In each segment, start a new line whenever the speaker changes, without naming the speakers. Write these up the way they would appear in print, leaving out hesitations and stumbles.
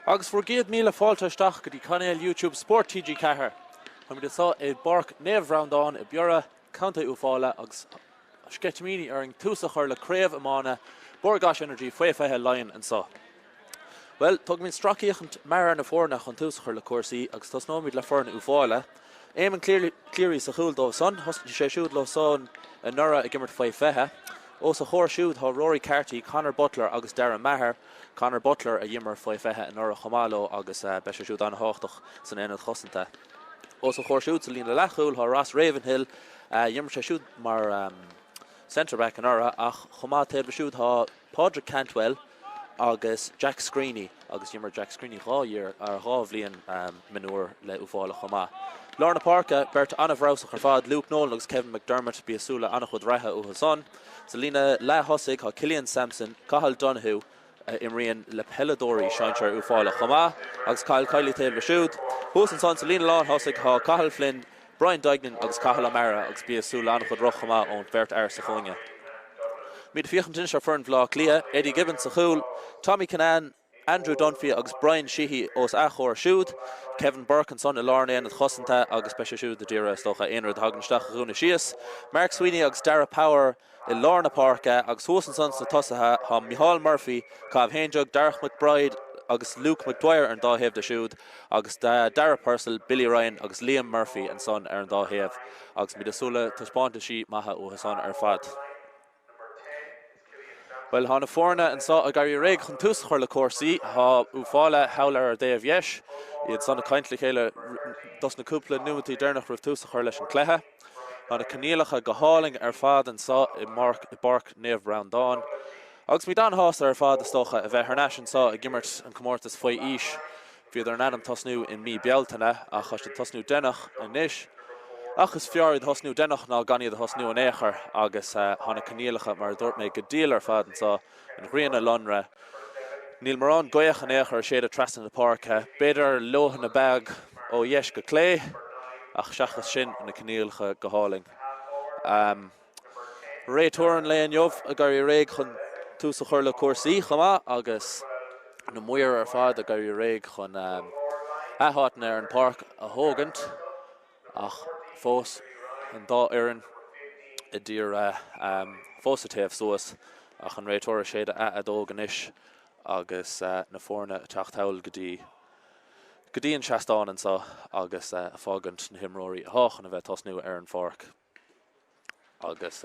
Agus bhur gcéad míle fáilte isteach go dtí cainéal YouTube Spórt TG4. Táimid anseo i bPáirc Naomh Bhreandán i Biorra, Contae Uíbh Fhailí agus sceitimíní orainn tús a chur le Craobh Iomána Bord Gáis Energy Faoi 20 Laighean anseo. Bhuel, tógfaimid sracfhéachaint mear ar na foirne chun tús a chur le cúrsaí agus tosnóimid le foireann Uíbh Fhailí. Éamonn Cleary sa chúl dóibh san. Thosnaigh sé siúd leo san anuraidh ag imirt faoi 20. Os a chomhair siúd tá Rory Carty, Conor Butler agus Darren Maher. Conor Butler a d'imir faoi 20 anuraidh chomh maith leo agus beidh sé siúd an-thábhachtach san aonad chosanta. Os a chomhair siúd sa líne leathchúil tá Ross Ravenhill. D'imir sé siúd mar centre back anuraidh ach chomh maith taobh leis siúd tá Pádraig Cantwell agus Jack Screeney agus d'imir Jack Screeney 2 year, ar 2 bhliain mionúir le Uíbh Fhailí chomh maith. Lár na páirce, beirt an-bhreabhsach ar fad, Luke Nolan agus Kevin McDermott, bí ag súil le an-chuid reatha uathu san. Sa líne leath-thosaigh tá Killian Sampson, Cathal Donoghue, a imríonn le peileadóirí sinsear Uíbh Fhailí chomh maith, agus Cathal Kiely taobh leis siúd. Thuas ansan sa líne lán-thosaigh tá Cathal Flynn, Brian Duignan agus Cathal O'Meara agus bí ag súil le an-chuid roth chomh maith ón bheirt fhear sa chúinne. Muid ag féachaint anois ar foireann Bhaile Átha Cliath, Eddie Gibbons sa chúl, Tommy Kinane, Andrew Dunphy agus Brian Sheehy os a chomhair siúd, Kevin Burke ansan i lár an aonaid chosanta agus beidh sé siúd ag iarraidh, is dócha, aon rud a thagann isteach a dhúnadh síos. Mark Sweeney agus Darragh Power i lár na páirce agus thuas ansan sna tosaithe tá Micheál Murphy, caitheamh 11, Darragh McBride agus Luke McDwyer ar an dá thaobh de siúd agus Darragh Purcell, Billy Ryan agus Liam Murphy ansan ar an dá thaobh agus muid ag súil le taispeántaisí maithe uathu san ar fad. Bhuel, tá na foirne anseo ag éirí réidh chun tús a chur le cúrsaí. Tá Uíbh Fhailí thall ar ár dtaobh dheis, iad san ag caint le chéile dos na cúpla nóimeataí deireanach roimh tús a chur leis an cluiche. Tá na coinníollacha go hálainn ar fad anseo i bPáirc Naomh Breandán. Agus muid an-shásta ar fad, is dócha, a bheith thar n-ais anseo ag imirt an comórtas faoi aois. Bhíodar in ainm tosnú i mí Bealtaine ach tá siad ag tosnú déanach anois. Ach is fearr iad a thosnú déanach ná gan iad a thosnú in aon chor agus tá na coinníollacha, mar a dúirt mé, go diail ar fad anseo, an ghrian ag lonradh. Níl mórán gaoth in aon chor ag séideadh trasna na páirce, b'fhéidir leoithne beag ó dheis go clé ach seachas sin na coinníollacha go hálainn. Réiteoir an lae inniu ag éirí réidh chun tús a chur le cúrsaí chomh maith agus na maoir ar fad ag éirí réidh chun a n-áiteanna ar an bpáirc a thógaint ach fós an dá fhoireann ag iarraidh fós ag téamh suas ach an réiteoir ag séideadh a fheadóg anois agus na foirne ag teacht thall go dtí go dtí an seastán anseo agus ag fágaint na himreoirí atá chun a bheith ag tosnú ar an pháirc. Agus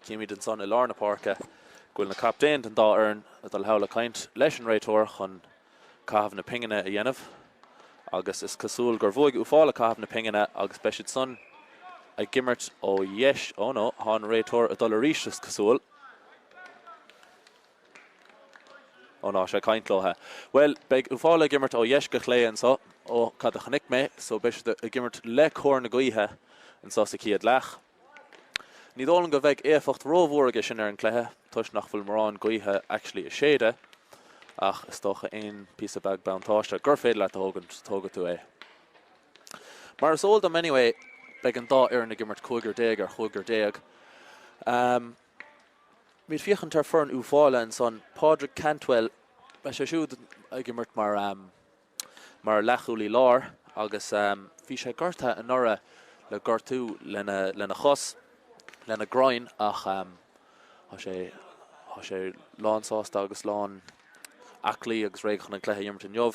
címid ansan i lár na páirce go bhfuil na captaein den dá fhoireann ag dul thall ag caint leis an réiteoir chun caitheamh na pingine a dhéanamh agus is cosúil gur bhuaigh Uíbh Fhailí caitheamh na pingine agus beidh siad san ag imirt ó dheis, oh no, tá an réiteoir ag dul arís is cosúil. Ó ná, sé ag caint leo. Bhuel, beidh Uíbh Fhailí ag imirt ó dheis go clé anseo, ó cad a chonaic mé, so beidh siad ag imirt le cóir na gaoithe anseo sa chéad leath. Ní dóigh liom go bheidh éifeacht rómhór aige sin ar an gcluiche, toisc nach bhfuil mórán gaoithe actually ag séideadh, ach is dócha aon píosa beag buntáiste gur féidir leat a thógaint, tógfaidh tú é. Mar is eol dom anyway, beidh an dá fhoireann ag imirt 15 ar 15. Muid féachaint ar foireann Uíbh Fhailí ansan, Pádraig Cantwell, beidh sé siúd ag imirt mar mar leathchúlaí láir agus bhí sé gortaithe anuraidh le gortú lena lena chos, lena groin ach tá sé tá sé lán sásta agus lán aclaí agus réidh chun an cluiche a imirt inniu.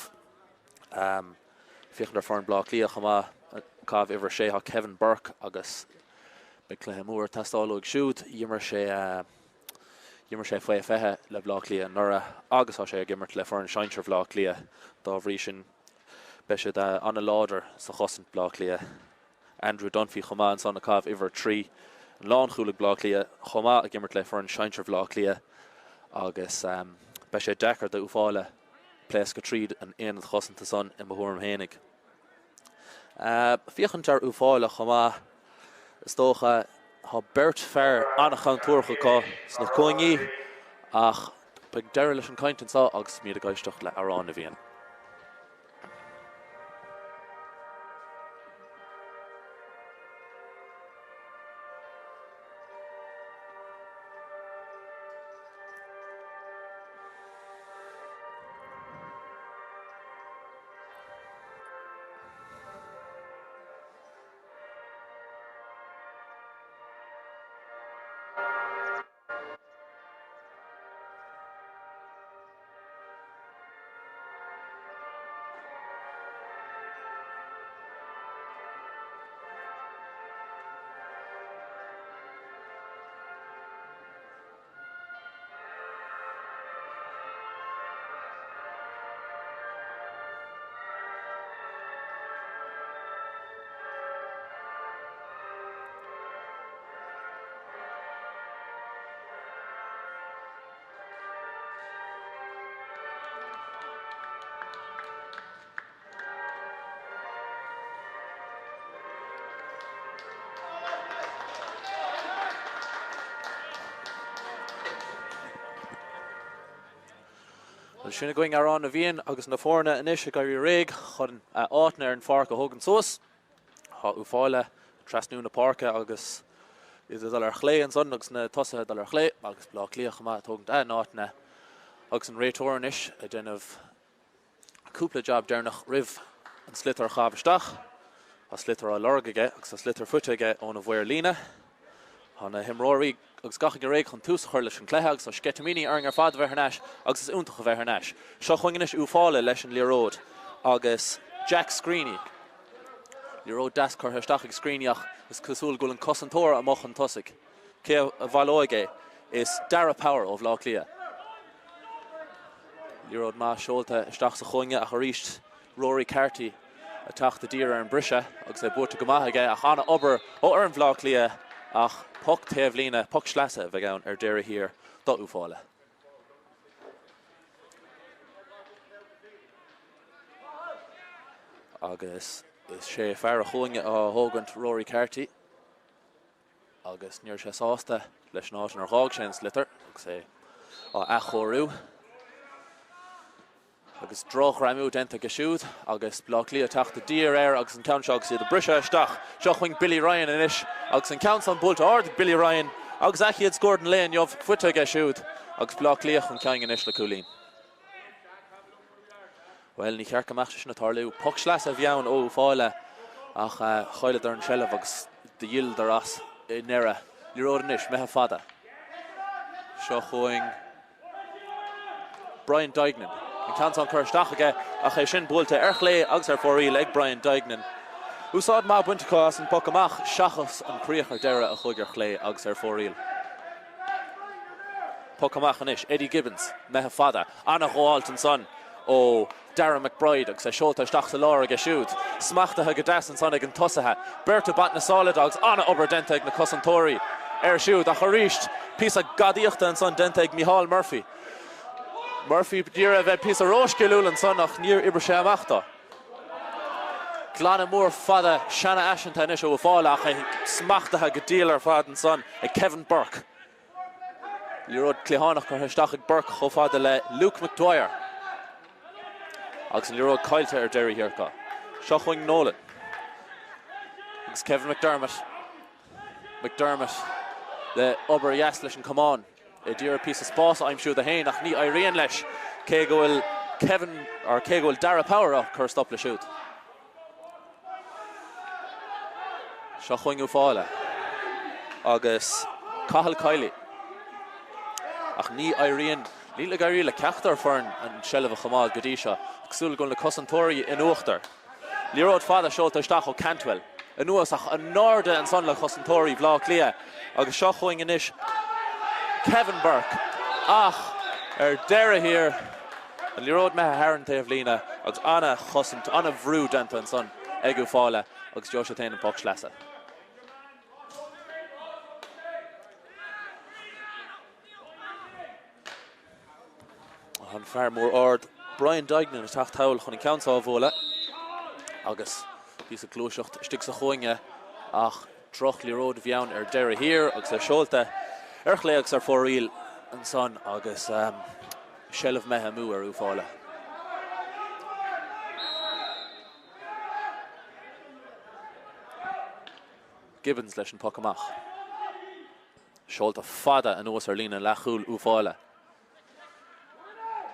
Féachaint ar foireann Bhaile Átha Cliath chomh maith, caitheamh uimhir 6, tá Kevin Burke agus beidh cluiche mór ag teastáil uaidh siúd. D'imir sé d'imir sé faoi 20 le Baile Átha Cliath anuraidh agus tá sé ag imirt le foireann sinsir Bhaile Átha Cliath. Dá bhrí sin beidh siad an-láidir sa chosaint Baile Átha Cliath. Andrew Dunphy chomh maith ansan ag caitheamh uimhir 3, an lánchúl ag Baile Átha Cliath chomh maith ag imirt le foireann sinsir Bhaile Átha Cliath agus beidh sé deacair do Uíbh Fhailí pléascadh tríd an aonad chosanta san i mo thuairim fhéinig. Féachaint ar Uíbh Fhailí chomh maith is dócha tá beirt fear an-chontúirteach acu sna cúinní ach beidh deireadh leis an gcaint anseo agus muid ag éisteacht le Amhrán na bhFiann. Bhuel, sin againn Amhrán na bhFiann agus na foirne anois ag éirí réidh chun a áiteanna ar an pháirc a thógaint suas. Tá Uíbh Fhailí ag trasnú na páirce agus iad ag dul ar chlé ansan agus na tosaithe ag dul ar chlé agus Baile Átha Cliath chomh maith ag tógaint a n-áiteanna agus an réiteoir anois ag déanamh cúpla jab deireanach roimh an sliotar a chaitheamh isteach. Tá sliotar á lorg aige agus tá sliotar faighte aige óna mhaor líne. Tá na himreoirí agus gach éinne réidh chun tús a chur leis an gcluiche agus tá sceitimíní orainn ar fad a bheith thar n-ais agus is iontach a bheith thar n-ais. Seo chugainn anois Uíbh Fhailí leis an liathróid agus Jack Screeney. Liathróid deas curtha isteach ag Screeney ach is cosúil go bhfuil an cosantóir amuigh chun tosaigh. Cé a bhaileoidh é? Is Darragh Power ó Bhaile Átha Cliath. Liathróid maith seolta isteach sa chúinne ach arís Rory Carty ag teacht i dtír ar an briseadh agus é buaite go maith aige ach an-obair ó fhoireann Bhaile Átha Cliath ach poc taobhlíne, poc sleasa a bheidh ann ar deireadh thiar do Uíbh Fhailí. Agus is sé fear an chúinne á thógaint Rory Carty. Agus ní raibh sé sásta leis an áit inar dh'fhág sé an sliotar agus é á athchóiriú. Agus drochghreamú déanta aige siúd agus Baile Átha Cliath ag teacht i dtír air agus an ceann seo agus iad ag briseadh isteach. Seo chugainn Billy Ryan anois agus an ceann san buailte ard ag Billy Ryan agus a chéad scór den lae inniu faighte aige siúd agus Baile Átha Cliath chun cinn anois le cúilín. Bhuel, ní cheart go mbeadh sé sin ag tarlú. Poc sleasa a bhí ann ó Uíbh Fhailí ach chailleadar an tseilbh agus dhíoladar as i ndeireadh. Liathróid anois, imithe fada. Seo chugainn Brian Duignan. An ceann san curtha isteach aige ach é sin buailte ar chlé agus ar fóraoil ag Brian Duignan. Úsáid maith bainte acu as an bpoc amach seachas an críoch ar deireadh a chuaigh ar chlé agus ar fóraoil. Poc amach anois, Eddie Gibbons, imithe fada. Ana-ghabháilt ansan ó Darragh McBride agus é seolta isteach sa lár aige siúd. Smachtaithe go deas ansan ag an tosaithe. Beirt ag baint na sáile de agus ana-obair déanta ag na cosantóirí air siúd. Ach arís, píosa gadaíochta ansan déanta ag Micheál Murphy. Murphy ag iarraidh a bheith píosa rósciliúil ansan ach níor oibrigh sé amach dó. Glanadh mór fada seanfhaiseanta anois ó Uíbh Fhailí ach é smachtaithe go diail ar fad ansan ag Kevin Burke. Liathróid cliathánach curtha isteach ag Burke chomh fada le Luke McDwyer agus an liathróid caillte ar deireadh thiar acu. Seo chugainn Nolan agus Kevin McDermott. McDermott le obair dheas leis an camán. Ag iarraidh píosa spás a aimsiú do fhéin ach ní éiríonn leis cé go bhfuil Kevin or cé go bhfuil Darragh Power á cur stop leis siúd. Seo chugainn Uíbh Fhailí agus Cathal Kiely. Ach ní éiríonn, níl ag éirí le ceachtar foireann an seilbh a choimeád go dtí seo. Cosúil go bhfuil na cosantóirí in uachtar. Liathróid fada seolta isteach ó Cantwell anuas ach in airde ansan le cosantóirí Bhaile Átha Cliath agus seo chugainn anois Kevin Burke ach ar deireadh thiar an liathróid imithe thar an taobh líne agus ana-chosaint, ana-bhrú déanta ansan ag Uíbh Fhailí agus gheobhaidh siad féin an poc sleasa. An fear mór ard Brian Duignan ag teacht thall chun an ceann seo a bhualadh agus píosa gluaiseacht istigh sa chúinne ach drochliathróid a bhí ann ar deireadh thiar agus é seolta ar chlé agus ar fóraoil ansan agus seilbh imithe amú ar Uíbh Fhailí. Gibbons leis an poc amach. Seolta fada anuas ar líne leathchúil Uíbh Fhailí.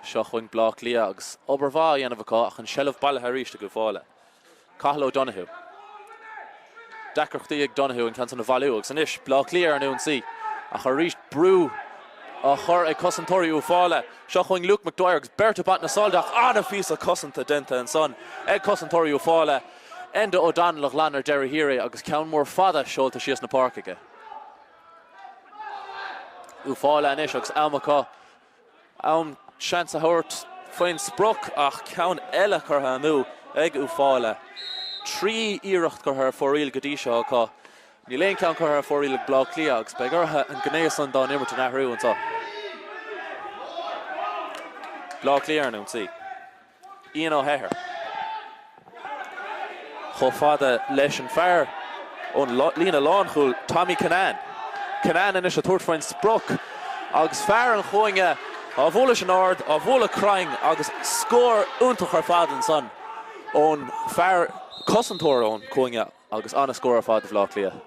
Seo chugainn Baile Átha Cliath agus obair mhaith á dhéanamh acu ach an seilbh bailithe arís ag Uíbh Fhailí. Cathal O'Donoghue. Deacrachtaí ag Donoghue an ceann san a bhailiú agus anois Baile Átha Cliath ar an ionsaí ach arís brú á chur ag cosantóirí Uíbh Fhailí. Seo chugainn Luke McDwyer agus beirt ag baint na sáile de ach an-phíosa cosanta déanta ansan ag cosantóirí Uíbh Fhailí. Enda O'Donnell a ghlan ar deireadh thiar é agus ceann mór fada seolta síos na páirce aige. Uíbh Fhailí anois agus am acu am seans a thabhairt faoin sprioc ach ceann eile curtha amú ag Uíbh Fhailí. 3 iarracht curtha ar fóraoil go dtí seo acu. Níl aon cheann curtha ar fóraoil ag Baile Átha Cliath agus beidh orthu an gné san dá n-imirt a athrú anseo. Baile Átha Cliath ar an ionsaí. Ian Ó hEithir chomh fada leis an fear ón líne lánchúil, Tommy Kinane. Kinane anois ag tabhairt faoin sprioc agus fear an chúinne. Á bhualadh sin ard, á bhualadh cruinn agus scór iontach ar fad ansan ón fear cosantóir ón cúinne agus an-scór ar fad do Bhaile Átha Cliath.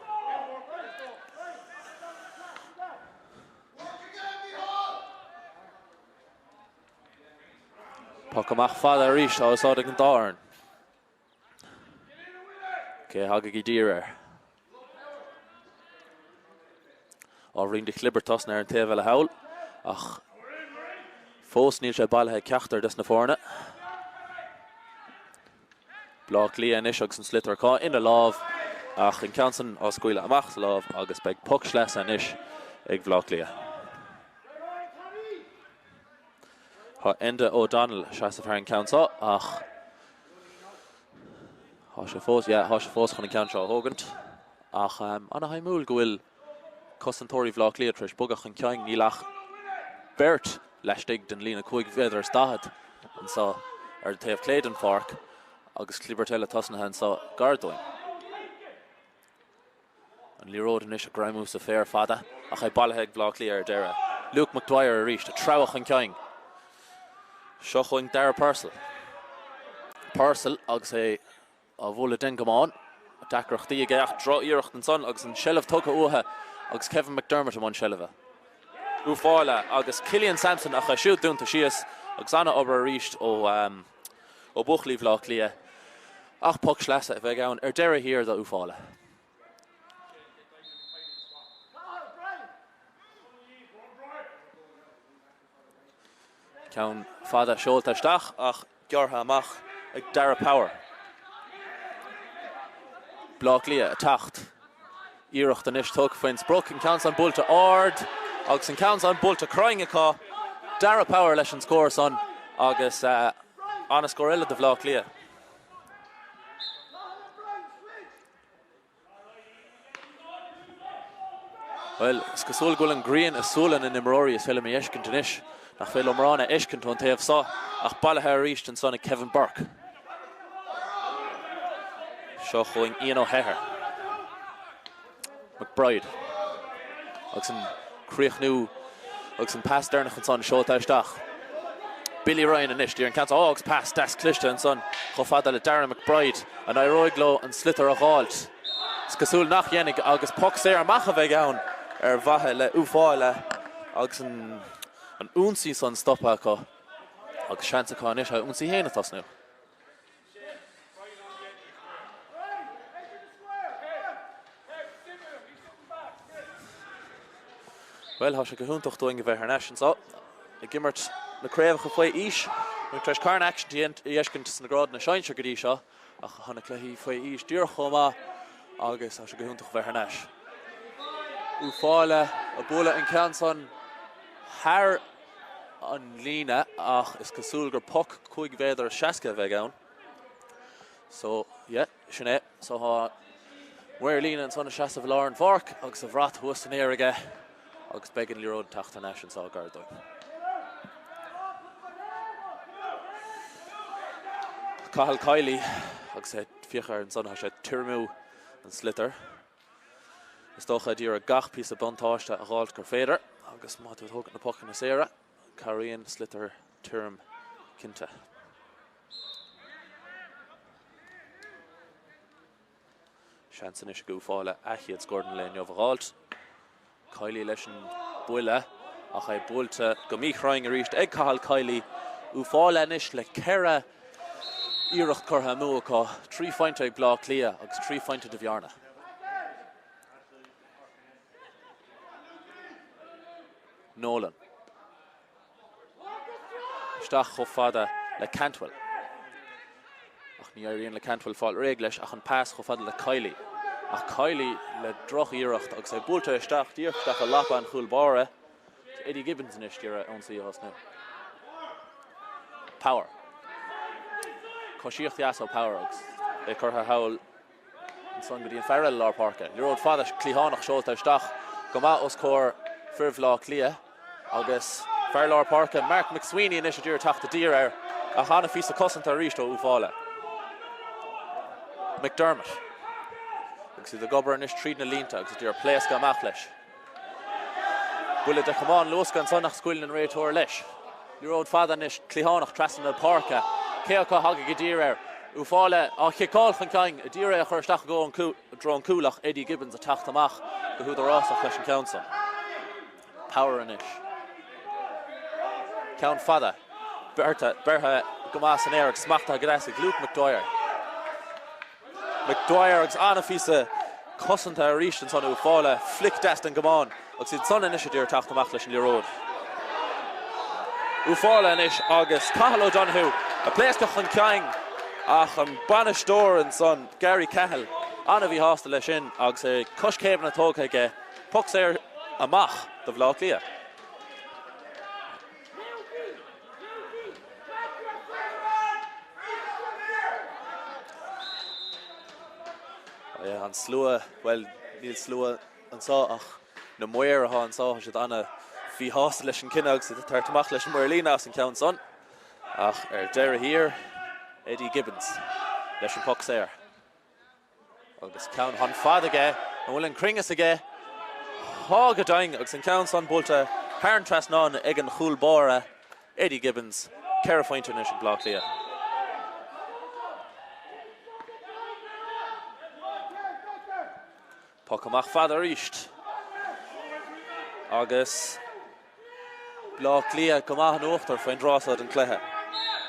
Poc amach fada arís á úsáid ag an dá fhoireann. Cé a thagadh i dtír air? Ábhairín de chlibirt tosnaithe ar an taobh eile thall, ach fós níl sé bailithe ag ceachtar des na foirne. Bleá Cliath anois agus an sliotar acu ina lámh, ach an ceann san á scaoileadh amach as a lámh agus beidh poc sleasa anois ag Bhleá Cliath. Tá Enda O'Donnell ag seasamh thar an ceann seo ach tá sé fós, yeah, tá sé fós chun an ceann seo a thógaint. Ach ana-shuimiúil go bhfuil cosantóirí Bhaile Átha Cliath tar éis bogadh chun cinn, níl ach beirt laistigh den líne 5 mhéadar is 40 anseo ar an taobh clé den pháirc agus clibirt eile tosnaithe anseo gar dúinn. An liathróid anois ag greimú sa féar fada ach é bailithe ag Baile Átha Cliath ar deireadh. Luke McDwyer arís ag treabhadh chun cinn. Seo chugainn Darragh Purcell. Purcell agus é á bhualadh den gcamán. Deacrachtaí aige ach droch-iarracht ansan agus an tseilbh tugtha uathu agus Kevin McDermott i mbun seilbhe. Uíbh Fhailí agus Killian Sampson ach é siúd dúnta síos agus an-obair arís ó ó bhuachaillí Bhaile Átha Cliath. Ach poc sleasa a bheidh ann ar deireadh thiar do Uíbh Fhailí. Ceann fada seolta isteach ach gearrtha amach ag Darragh Power. Baile Átha Cliath ag teacht. Iarracht anois tugtha faoin sprioc. An ceann san buailte ard agus an ceann san buailte cruinn acu. Darragh Power leis an scór san agus an-scór eile do Bhaile Átha Cliath. Bhuel, is cosúil go bhfuil an ghrian i súile na n-imreoirí, is féidir liom a fheiscint anois nach féidir liom mórán a fheiscint ón taobh seo, ach bailithe arís ansan ag Kevin Burke. Seo chugainn Ian O'Hehir. McBride. Agus an críochnú agus an pas deireanach ansan seolta isteach. Billy Ryan anois, d'iarr an ceann seo, agus pas deas cliste ansan chomh fada le Darren McBride. An éireoidh leo an sliotar a dh'fháilt? Is cosúil nach dhéanfaidh agus poc saor amach a bheidh ann ar mhaithe le Uíbh Fhailí agus an ionsaí san stoptha acu agus seans acu anois a ionsaí féin a tosnú. Bhuel, tá sé go hiontach dúinn a bheith thar n-ais anseo ag imirt na craobhacha faoi aois. Muid tar éis carn aicsin a fheiscint sna grádanna sinsir go dtí seo, ach tá na cluichí faoi aois díreach chomh maith agus tá sé go hiontach a bheith thar n-ais. Uíbh Fhailí ag bualadh an ceann san thar an líne ach is cosúil gur poc 5 mhéadar is 60 a bheidh ann. So, yeah, sin é. So tá maor líne ansan ag seasamh i lár an pháirc agus a bhrat thuas san aer aige agus beidh an liathróid ag teacht thar n-ais anso gar dúinn. Cathal Kiely agus é féach air ansan, tá sé ag tirimiú an sliotar. Is dócha ag iarraidh gach píosa buntáiste a dh'fháilt gur féidir agus má tá tú ag tógaint na pocanna saora, cabhraíonn sliotar tirim cinnte. Seans anois ag Uíbh Fhailí a chéad scór den lae inniu a dh'fháilt. Kiely leis an buille ach é buailte go míchruinn arís ag Cathal Kiely. Uíbh Fhailí anois le 4 iarracht curtha amú acu, 3 phointe ag Bleá Cliath agus 3 phointe de bhearna. Nolan. Isteach chomh fada le Cantwell. Ach ní éiríonn le Cantwell fáil réidh leis ach an pas chomh fada le Kiely. Ach Kiely le droch-iarracht agus é buailte isteach díreach isteach i lapa an chúl báire. Eddie Gibbons anois d'iarraidh ionsaí a thosnú. Power. Coisíocht dheas ó Power agus é curtha thall Ansan go dtí an fear eile lár páirce. Liathróid fada cliathánach seolta isteach go maith os comhair fir Bhaile Átha Cliath agus fear lár páirce Mark McSweeney anois ag iarraidh teacht i dtír air ach an-phíosa cosanta arís ó Uíbh Fhailí. McDermott agus iad ag obair anois tríd na línte agus ag iarraidh pléascadh amach leis. Buille de chamán luasctha ansan ach scaoileann an réiteoir leis. Liathróid fada anois, cliathánach trasna na páirce. Cé acu a thagann i dtír air? Uíbh Fhailí á chiceáil chun cinn, ag iarraidh é a chur isteach i dtreo an chúil ach Eddie Gibbons ag teacht amach go húdarásach leis an ceann san. Power anois. Ceann fada. Beirthe go maith san aer agus smachtaithe go deas ag Luke McDwyer. McDwyer agus an-phíosa cosanta arís ansan Uíbh Fhailí. Flic deas den gcamán agus iad san anois ag iarraidh teacht amach leis an liathróid. Uíbh Fhailí anois agus Cathal O'Donoghue ag pléascadh chun cinn ach an bainisteoir ansan, Gary Cahill, an-mhíshásta leis sin agus é coiscéimeanna tógtha aige. Poc saor amach do Bhaile Átha Cliath. An slua, bhuel, níl slua anseo ach na maoir atá anseo, tá siad an-mhíshásta leis an cinneadh agus iad ag tabhairt amach leis an maor líne as an ceann san. Ach ar deireadh thiar, Eddie Gibbons leis an poc saor. Agus ceann chun fada aige, an bhfuil an cruinneas aige? Tá go deimhin agus an ceann san buailte thar an trasnán ag an chúl báire, Eddie Gibbons. 4 phointe anois ag Bleá Cliath. Poc amach fada arís agus Bleá Cliath go maith in uachtar faoin dtráth seo den chluiche.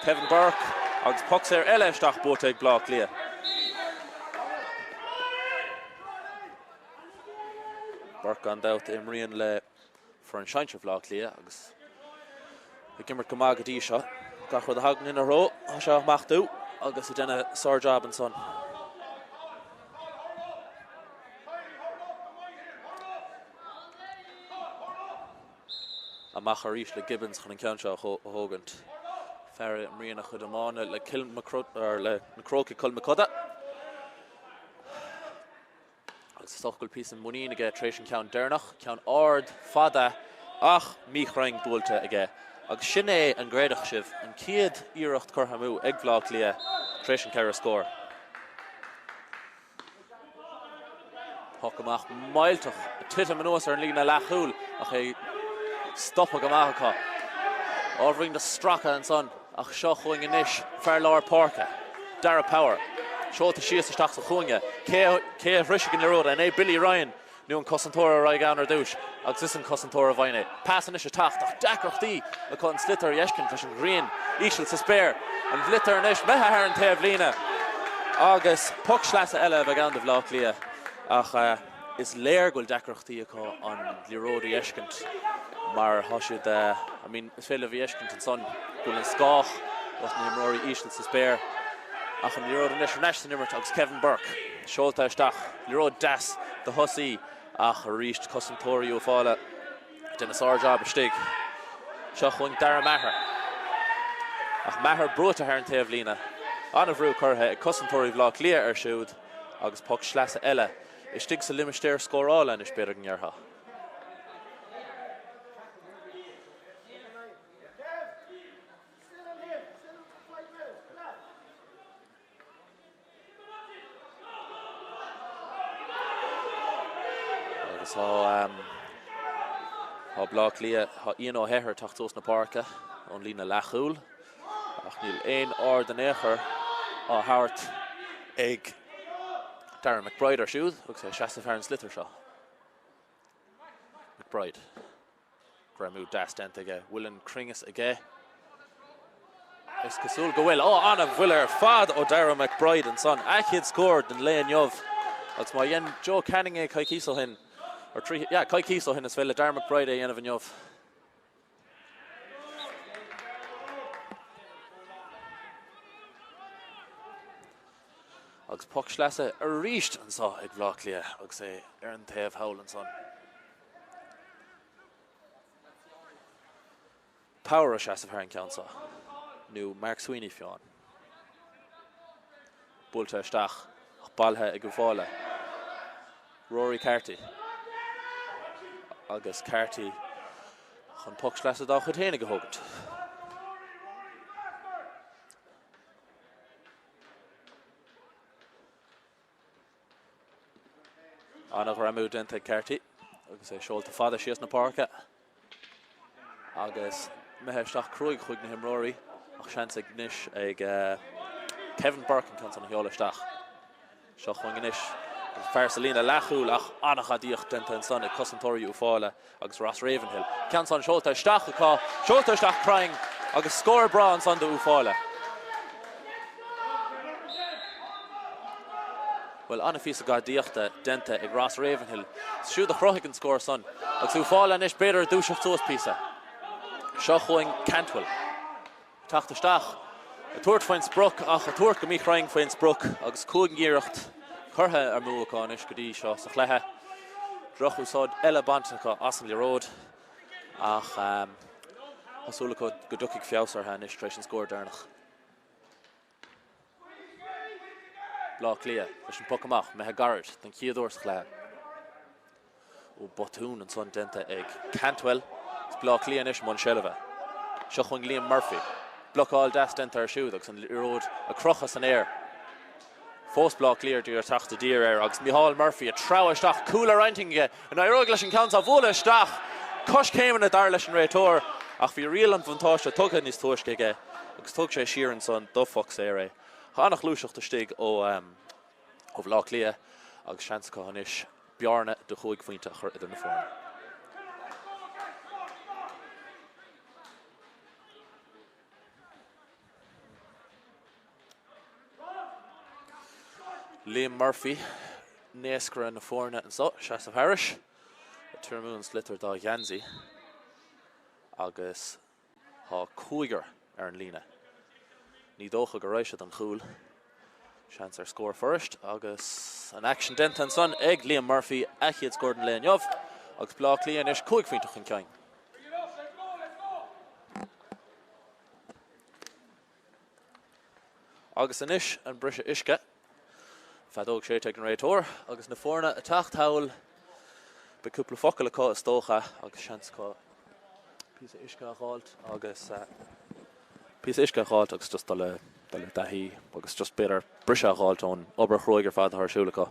Kevin Burke agus poc saor eile isteach buaite ag Bleá Cliath. Burke gan dabht a imríonn le foireann sinsir Bhaile Átha Cliath agus ag imirt go maith go dtí seo. Gach rud a thagann ina threo, tá sé á smachtú agus ag déanamh sár-jab ansan. Amach arís le Gibbons chun an ceann seo a thógaint. Fear a imríonn a chuid iomána le Cill le Na Crócaigh Kilmacud. Agus is dócha go bhfuil píosa muinín aige tar éis an ceann deireanach, ceann ard, fada ach míchruinn buailte aige. Agus sin é, an gcreidfeadh sibh, an chéad iarracht curtha amú ag Bleá Cliath tar éis an cheithre scór. Poc amach millteach ag titim anuas ar an líne leathchúil ach é stoptha go maith acu. Ábhairín de stracadh ansan ach seo chugainn anois fear lár páirce, Darragh Power. Seolta síos isteach sa chúinne. Cé cé a shroisfidh an liathróid? An é Billy Ryan nó an cosantóir a raghaidh ann ar dtús? Agus is an cosantóir a bhfaigheann é. Pas anois ag teacht ach deacrachtaí acu an sliotar a fheiscint leis an ghrian íseal sa spéir. An sliotar anois imithe thar an taobhlíne agus poc sleasa eile a bheidh ann do Bhaile Átha Cliath ach is léir go bhfuil deacrachtaí acu an liathróid a fheiscint mar tá siad, I mean is féidir libh a fheiscint ansan go bhfuil an scáth os na himreoirí íseal sa spéir ach an liathróid anois ar ais san imirt agus Kevin Burke seolta isteach, liathróid deas do thosaí ach arís cosantóirí Uíbh Fhailí ag déanamh sár-jab istigh. Seo chugainn Darragh Maher. Ach Maher brúite thar an taobhlíne. An-bhrú curtha ag cosantóirí Bhaile Átha Cliath air siúd agus poc sleasa eile istigh sa limistéar scórála anois b'fhéidir go ndéarfá. Agus tá tá Bleá Cliath, tá Ian Ó hEithir ag teacht suas na páirce ón líne leathchúil ach níl aon aird in aon chor á thabhairt ag Darren McBride air siúd agus é ag seasamh thar an sliotar seo. McBride. Greamú deas déanta aige. Bhfuil an cruinneas aige? Is cosúil go bhfuil. Ó, an-bhuille ar fad ó Darragh McBride ansan. A chéad scór den lae inniu. Agus má dhein Joe Canning é coicíos ó shin, or trí, yeah, coicíos ó shin, is féidir le Darragh McBride é a dhéanamh inniu. Agus poc sleasa arís anseo ag Bleá Cliath agus é ar an taobh thall ansan. Power ag seasamh thar an ceann seo, nó Mark Sweeney fiú amháin. Buailte isteach ach bailithe ag Uíbh Fhailí. Rory Carty agus Carty chun poc sleasa dá chuid féinig a thógaint. An-ghreamú déanta ag Carty agus é seolta fada síos na páirce agus. Imithe isteach cruaidh chuig na himreoirí ach seans ag anois ag Kevin Burke an ceann san a sheoladh isteach. Seo chugainn anois an fear sa líne leathchúil ach an-ghadaíocht déanta ansan ag cosantóirí Uíbh Fhailí agus Ross Ravenhill. Ceann san seolta isteach acu, seolta isteach cruinn agus scór breá ansan do Uíbh Fhailí. Bhuel, an-phíosa gadaíochta déanta ag Ross Ravenhill siúd a chruthaigh an scór san agus Uíbh Fhailí anois b'fhéidir ag dúiseacht suas píosa. Seo chugainn Cantwell. Ag teacht isteach, ag tabhairt faoin sprioc ach ag tabhairt go míchruinn faoin sprioc agus 5 iarracht curtha amú acu anois go dtí seo sa chluiche. Drochúsáid eile bainte acu as an liathróid ach tá súil acu go dtiocfaidh feabhas orthu anois tar éis an scór deireanach. Baile Átha Cliath leis an bpoc amach, imithe gairid den chéad uair sa chluiche. Ó botún ansan déanta ag Cantwell. Is Baile Átha Cliath anois i mbun seilbhe. Seo chugainn Liam Murphy. Blocáil deas déanta air siúd agus an liathróid á crochadh san aer. Fós Baile Átha Cliath ag iarraidh teacht i dtír air agus Micheál Murphy ag treabhadh isteach, cúl ar intinn aige. An éireoidh leis an ceann seo a bhualadh isteach? Coiscéimeanna dar leis an réiteoir ach bhí riail an bhuntáiste tugtha níos túisce aige. Agus thug sé siar ansan do phoc saor é. Tá an-ghluaiseacht istigh ó Bhaile Átha Cliath agus seans acu anois bearna de chúig phointe a chur idir na foirne. Liam Murphy, naoscaire na foirne anseo, seasamh thairis, ag tirimú an sliotar dá gheansaí agus Tá cúigear ar an líne. Ní dócha go raghaidh sé don chúl. Seans ar scór fuirist agus an aicsean déanta ansan ag Liam Murphy, a chéad scór den lae inniu agus Baile Átha Cliath anois 5 phointe chun cinn. Agus anois an briseadh uisce. Feadóg séidte ag an réiteoir agus na foirne ag teacht thall. Beidh cúpla focal acu is dócha agus seans acu píosa uisce a dh'fháilt agus píosa uisce a dh'fháilt agus just dul i dul i dtaithí agus just b'fhéidir briseadh a dh'fháilt ón obair chruaidh ar fad atá ar siúl acu.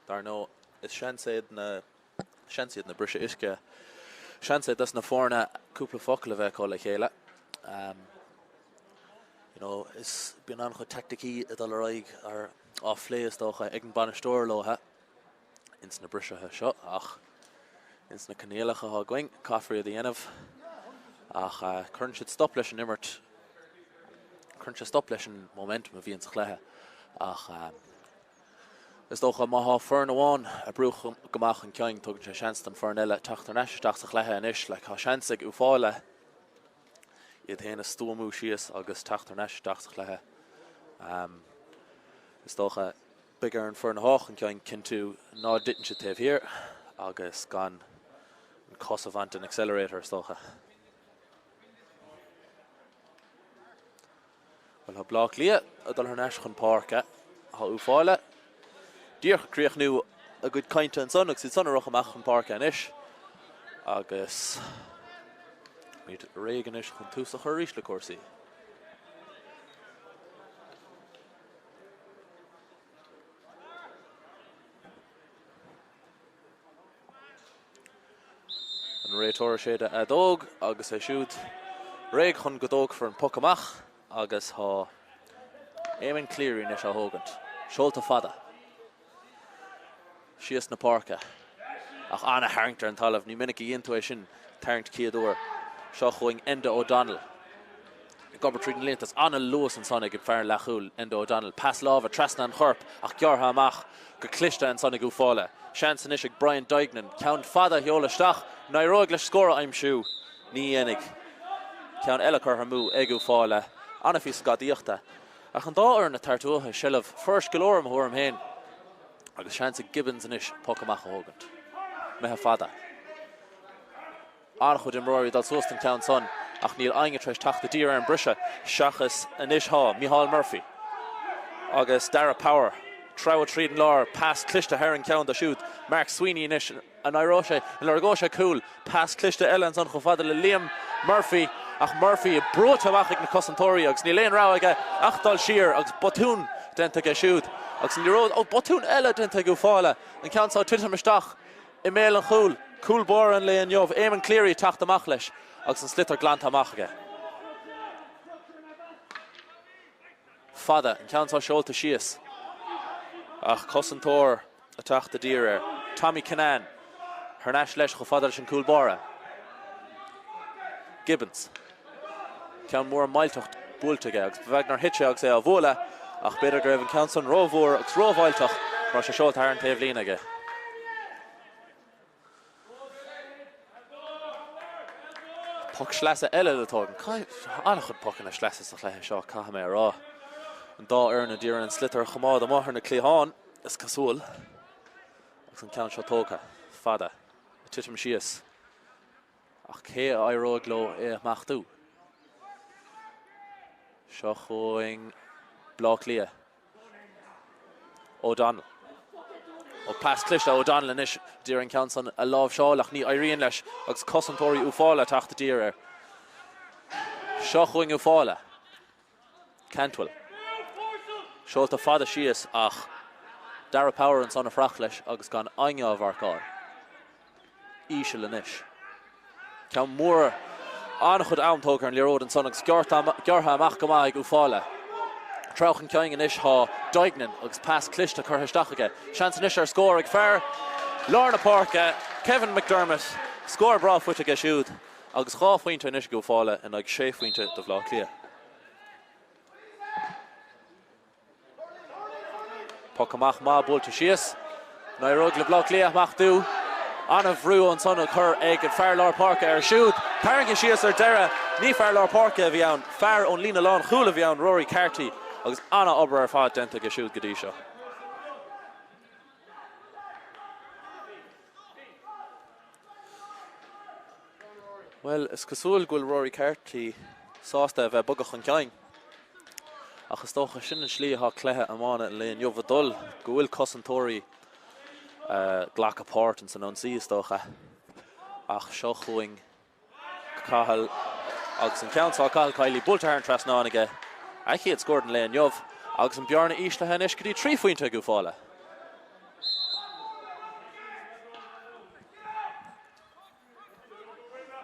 Dar ndóigh, is seans é na Seans iad na briseadh uisce. Seans é dos na foirne cúpla focal a bheith acu le chéile. You know, is bíonn an-chuid teaicticí ag dul ar aghaidh ar á phlé is dócha ag an bainisteoir leo ins na briseadha seo ach ins na coinníollacha atá againn caithfear iad a dhéanamh ach cuireann siad stop leis an imirt, cuireann sé stop leis an momentum a bhíonn sa chluiche ach Is dócha má thá foireann amháin ag brú go maith chun cinn, tugann sé seans don foireann eile teacht thar n-ais isteach sa chluiche anois. Like, tá seans ag Uíbh Fhailí iad féin a stuamú síos agus teacht thar n-ais isteach sa chluiche. Um, is dócha beidh ar an foireann athá chun cinn cinntiú ná dtiteann siad taobh thiar agus gan an cos a bhaint den accelerator is dócha. Bhuel, tá Bleá Cliath ag dul thar n-ais chun páirce. Tá Uíbh Fhailí díreach ag críochnú a gcuid cainte ansan agus iad san ag rith amach chun páirce anois. Agus iad réidh anois chun tús a chur arís le cúrsaí. An réiteoir ag séideadh a fheadóg agus é siúd réidh chun go dtógfar an poc amach agus tá Eamon Cleary anois á thógaint. Seolta fada síos na páirce ach ana-tharraingt ar an talamh. Ní minic a dhéanann tú é sin, tarraingt chéad uair. Seo chugainn Enda O'Donnell. Ag obair tríd an líontas, an-luas ansan ag an fear leathchúil, Enda O'Donnell. Pas láimhe trasna an choirp ach gearrtha amach go cliste ansan ag Uíbh Fhailí. Seans anois ag Brian Duignan ceann fada a sheoladh isteach. An éireoidh leis scór a aimsiú? Ní dhéanfaidh. Ceann eile curtha amú ag Uíbh Fhailí. An-phíosa gadaíochta. Ach an dá fhoireann ag tabhairt uathu seilbh fuirist go leor i mo thuairim féin. Agus seans ag Gibbons anois poc amach a thógaint. Imithe fada. An-chuid imreoirí ag dul suas don cheann san ach níl éinne tar éis teacht i dtír ar an briseadh seachas anois thá Micheál Murphy agus Darragh Power. Treabhadh tríd an lár, pas cliste thar an ceann dó siúd. Mark Sweeney anois, an éireoidh sé, an lorgóidh sé cúl? Pas cliste eile ansan chomh fada le Liam Murphy ach Murphy brúite amach ag na cosantóirí agus níl aon rogha aige ach dul siar agus botún déanta aige siúd. Agus an liathróid, ó, botún eile déanta ag Uíbh Fhailí, an ceann seo ag titim isteach i mbéal an chúil. Cúl báire an lae inniu, Eamon Cleary ag teacht amach leis agus an sliotar glanta amach aige. Fada, an ceann seo seolta síos ach cosantóir ag teacht i dtír air. Tommy Kinane thar n-ais leis chomh fada leis an gcúl báire. Gibbons. Ceann mór millteach buailte aige agus ba bheag nár thit sé agus é á bhualadh ach b'fhéidir go raibh an ceann san rómhór agus rómhillteach go raibh sé seolta thar an taobhlíne aige. Poc sleasa eile le tógaint. An-chuid pocanna sleasa sa chluiche seo, caithfidh mé a rá. An dá fhoireann a d'iarraidh an sliotar a choimeád amuigh ar na cliatháin, is cosúil. Agus an ceann seo tógtha fada, ag titim síos. Ach cé a éireoidh leo é a smachtú? Seo chugainn Bleá Cliath. O'Donnell. Ó pas cliste O'Donnell anois d'iarraidh an ceann san a láimhseáil ach ní éiríonn leis agus cosantóirí Uíbh Fhailí ag teacht i dtír air. Seo chugainn Uíbh Fhailí. Cantwell. Seolta fada síos ach Darragh Power ansan ag fuireach leis agus gan éinne á mharcáil. Íseal anois. Ceann mór. An-chuid am tógtha ar an liathróid ansan agus gearrtha amach go maith ag Uíbh Fhailí. Treo chun cinn anois tá Duignan agus pas cliste curtha isteach aige. Seans anois ar scór ag fear lár na páirce, Kevin McDermott. Scór breá faighte aige siúd agus 2 phointe anois ag Uíbh Fhailí in aghaidh 6 phointe do Bhaile Átha Cliath. Poc amach maith buailte síos. An éireoidh le Baile Átha Cliath smachtú. An-bhrú ansan á chur ag an fear lár páirce air siúd. Tarraingthe síos ar deireadh. Ní fear lár páirce a bhí ann, fear ón líne lánchúil a bhí ann, Rory Carty, agus an-obair ar fad déanta aige siúd go dtí seo. Bhuel, is cosúil go bhfuil Rory Carty sásta a bheith ag bogadh chun cinn. Ach is dócha sin an slí atá cluiche iomána an lae inniu ag dul, go bhfuil cosantóirí ag glacadh páirt ins an ionsaí, is dócha. Ach seo chugainn Cathal agus an ceann seo, Cathal Kiely, buailte thar an trasnán aige, a chéad scór den lae inniu agus an bearna íslithe anois go dtí 3 phointe ag Uíbh Fhailí.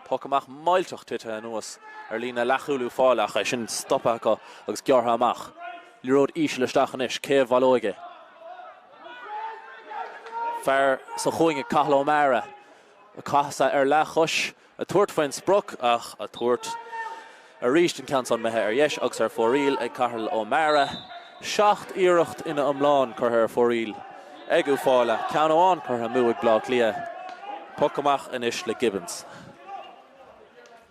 Poc amach millteach tite anuas ar líne leathchúil Uíbh Fhailí ach é sin stoptha acu agus gearrtha amach. Liathróid íseal isteach anois, cé a bhaileoidh é? Fear sa chúinne, Cathal O'Meara, ag casadh ar leathchois. Ag tabhairt faoin sprioc ach ag tabhairt arís an ceann san imithe ar dheis agus ar fóraoil ag Cathal O'Meara. 7 iarracht ina iomlán curtha ar fóraoil ag Uíbh Fhailí, ceann amháin curtha amú ag Bleá Cliath. Poc amach anois le Gibbons.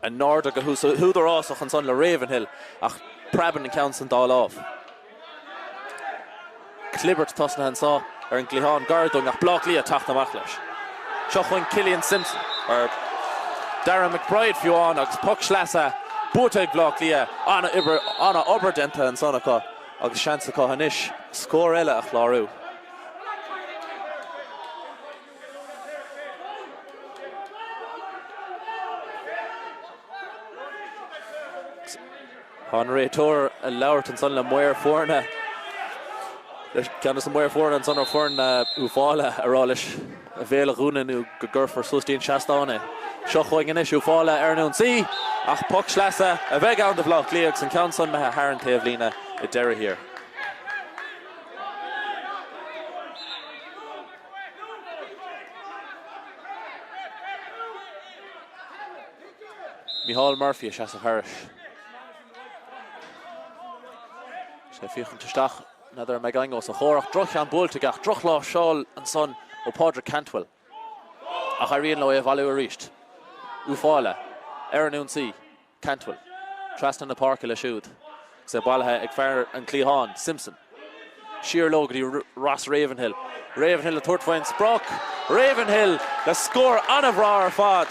In airde go húdarásach ansan le Ravenhill ach preabann an ceann san dá lámh. Clibirt tosnaithe anso ar an gcliathán gar dúinn ach Bleá Cliath ag teacht amach leis. Seo chugainn Cillian Simpson, or Darragh McBride fiú amháin agus poc sleasa buaite ag Bleá Cliath. An-obair déanta ansan acu agus seans acu anois scór eile a chlárú. Tá an réiteoir ag labhairt ansan le maor foirne, ceann de na maoir foirne ansan ar foireann Uíbh Fhailí ag rá leis a bhéal a dhúnadh nó go gcuirfear suas dtí an seastán é. Seo chugainn anois Uíbh Fhailí ar an ionsaí ach poc sleasa a bheidh ann do Bhaile Átha Cliath agus an ceann san imithe thar an taobhlíne i deireadh thiar. Micheál Murphy ag seasamh thairis. Sé ag féachaint isteach, n'fheadar an mbeidh éinne os a chomhair ach droch-cheann buailte aige ach drochláimhseáil ansan ó Pádraig Cantwell. Ach éiríonn leo é a bhailiú arís. Uíbh Fhailí ar an ionsaí. Cantwell. Trasna na páirce leis siúd agus é bailithe ag fear an chliatháin, Simpson. Siar leo go dtí Ross Ravenhill. Ravenhill ag tabhairt faoin sprioc. Ravenhill le scór an-bhreá ar fad.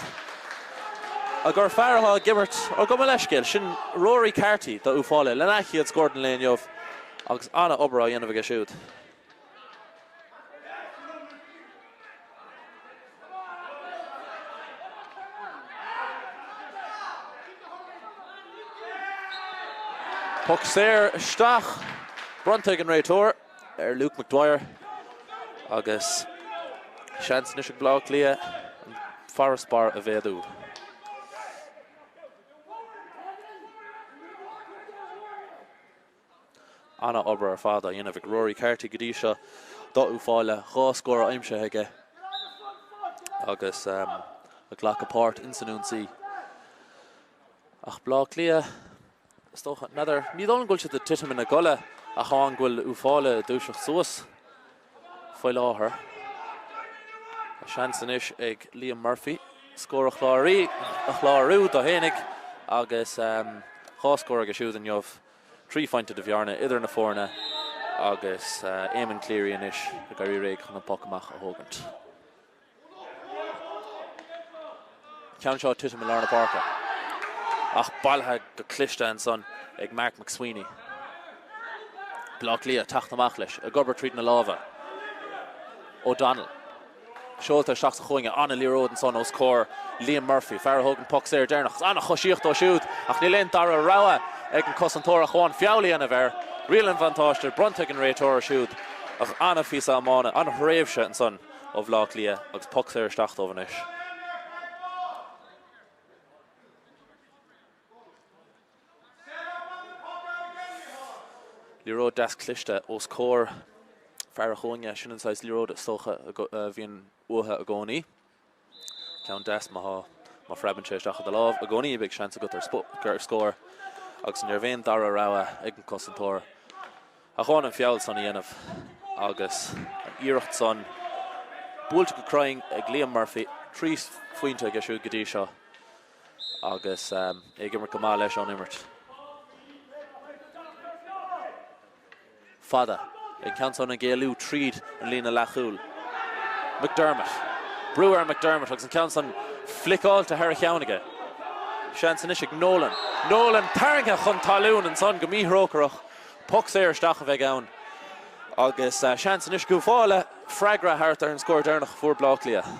Ag fear atá ag imirt, ó gabh mo leithscéal, sin Rory Carty do Uíbh Fhailí lena chéad scór den lae inniu agus an-obair á dhéanamh aige siúd. Poc saor isteach bronnta ag an réiteoir. ar Luke McDwyer agus seans anois ag Baile Átha Cliath an farasbarr a mhéadú. Ana-obair ar fad á dhéanamh ag Rory Carty go dtí seo do Uíbh Fhailí, 2 scór aimsithe aige agus ag glacadh páirt ins an ionsaí. Ach Baile Átha Cliath, is dócha, n'fheadar, ní dóigh liom go bhfuil siad ag titim ina gcodladh ach amháin go bhfuil Uíbh Fhailí ag dúiseacht suas faoi láthair. Tá seans anois ag Liam Murphy scór a chlárú dó fhéinig agus 2 scór aige siúd inniu. 3 phointe de bhearna idir na foirne agus Eamon Cleary anois ag éirí réidh chun an poc amach a thógaint. Ceann seo ag titim i lár na páirce ach bailithe go cliste ansan ag Mark McSweeney. Baile Átha Cliath ag teacht amach leis, ag obair tríd na lámha. O'Donnell. Seolta isteach sa chúinne, an-liathróid ansan os comhair Liam Murphy, fear a thóg an poc saor deireanach. An-choisíocht ó siúd ach níl aon dara rogha ag an cosantóir ach amháin feall a dhéanamh air. Riail an bhuntáiste bronnta ag an réiteoir siúd ach an-phíosa iomána, an-thréimhse ansan ó Bhaile Átha Cliath agus poc saor isteach dóibh anois. Liathróid deas cliste os comhair fear an chúinne, sin an saghas liathróid is dócha a bhíonn uathu i gcónaí. Ceann deas má tá, má phreabann sé isteach i do lámh i gcónaí beidh seans agat ar scór agus ní raibh aon dara rogha ag an cosantóir ach amháin an feall san a dhéanamh agus an iarracht san buailte go cruinn ag Liam Murphy, 3 phointe aige siúd go dtí seo. agus é ag imirt go maith leis ón imirt. Fada. An ceann san ag éalú tríd an líne leathchúil. McDermott. Brú ar McDermott agus an ceann san fliceáilte thar a cheann aige. Seans anois ag Nolan. Nolan tarraingthe chun talún ansan go míthrócaireach. Poc saor isteach a bheidh ann agus seans anois ag Uíbh Fhailí freagra a thabhairt ar an scór deireanach a fuair Bleá Cliath.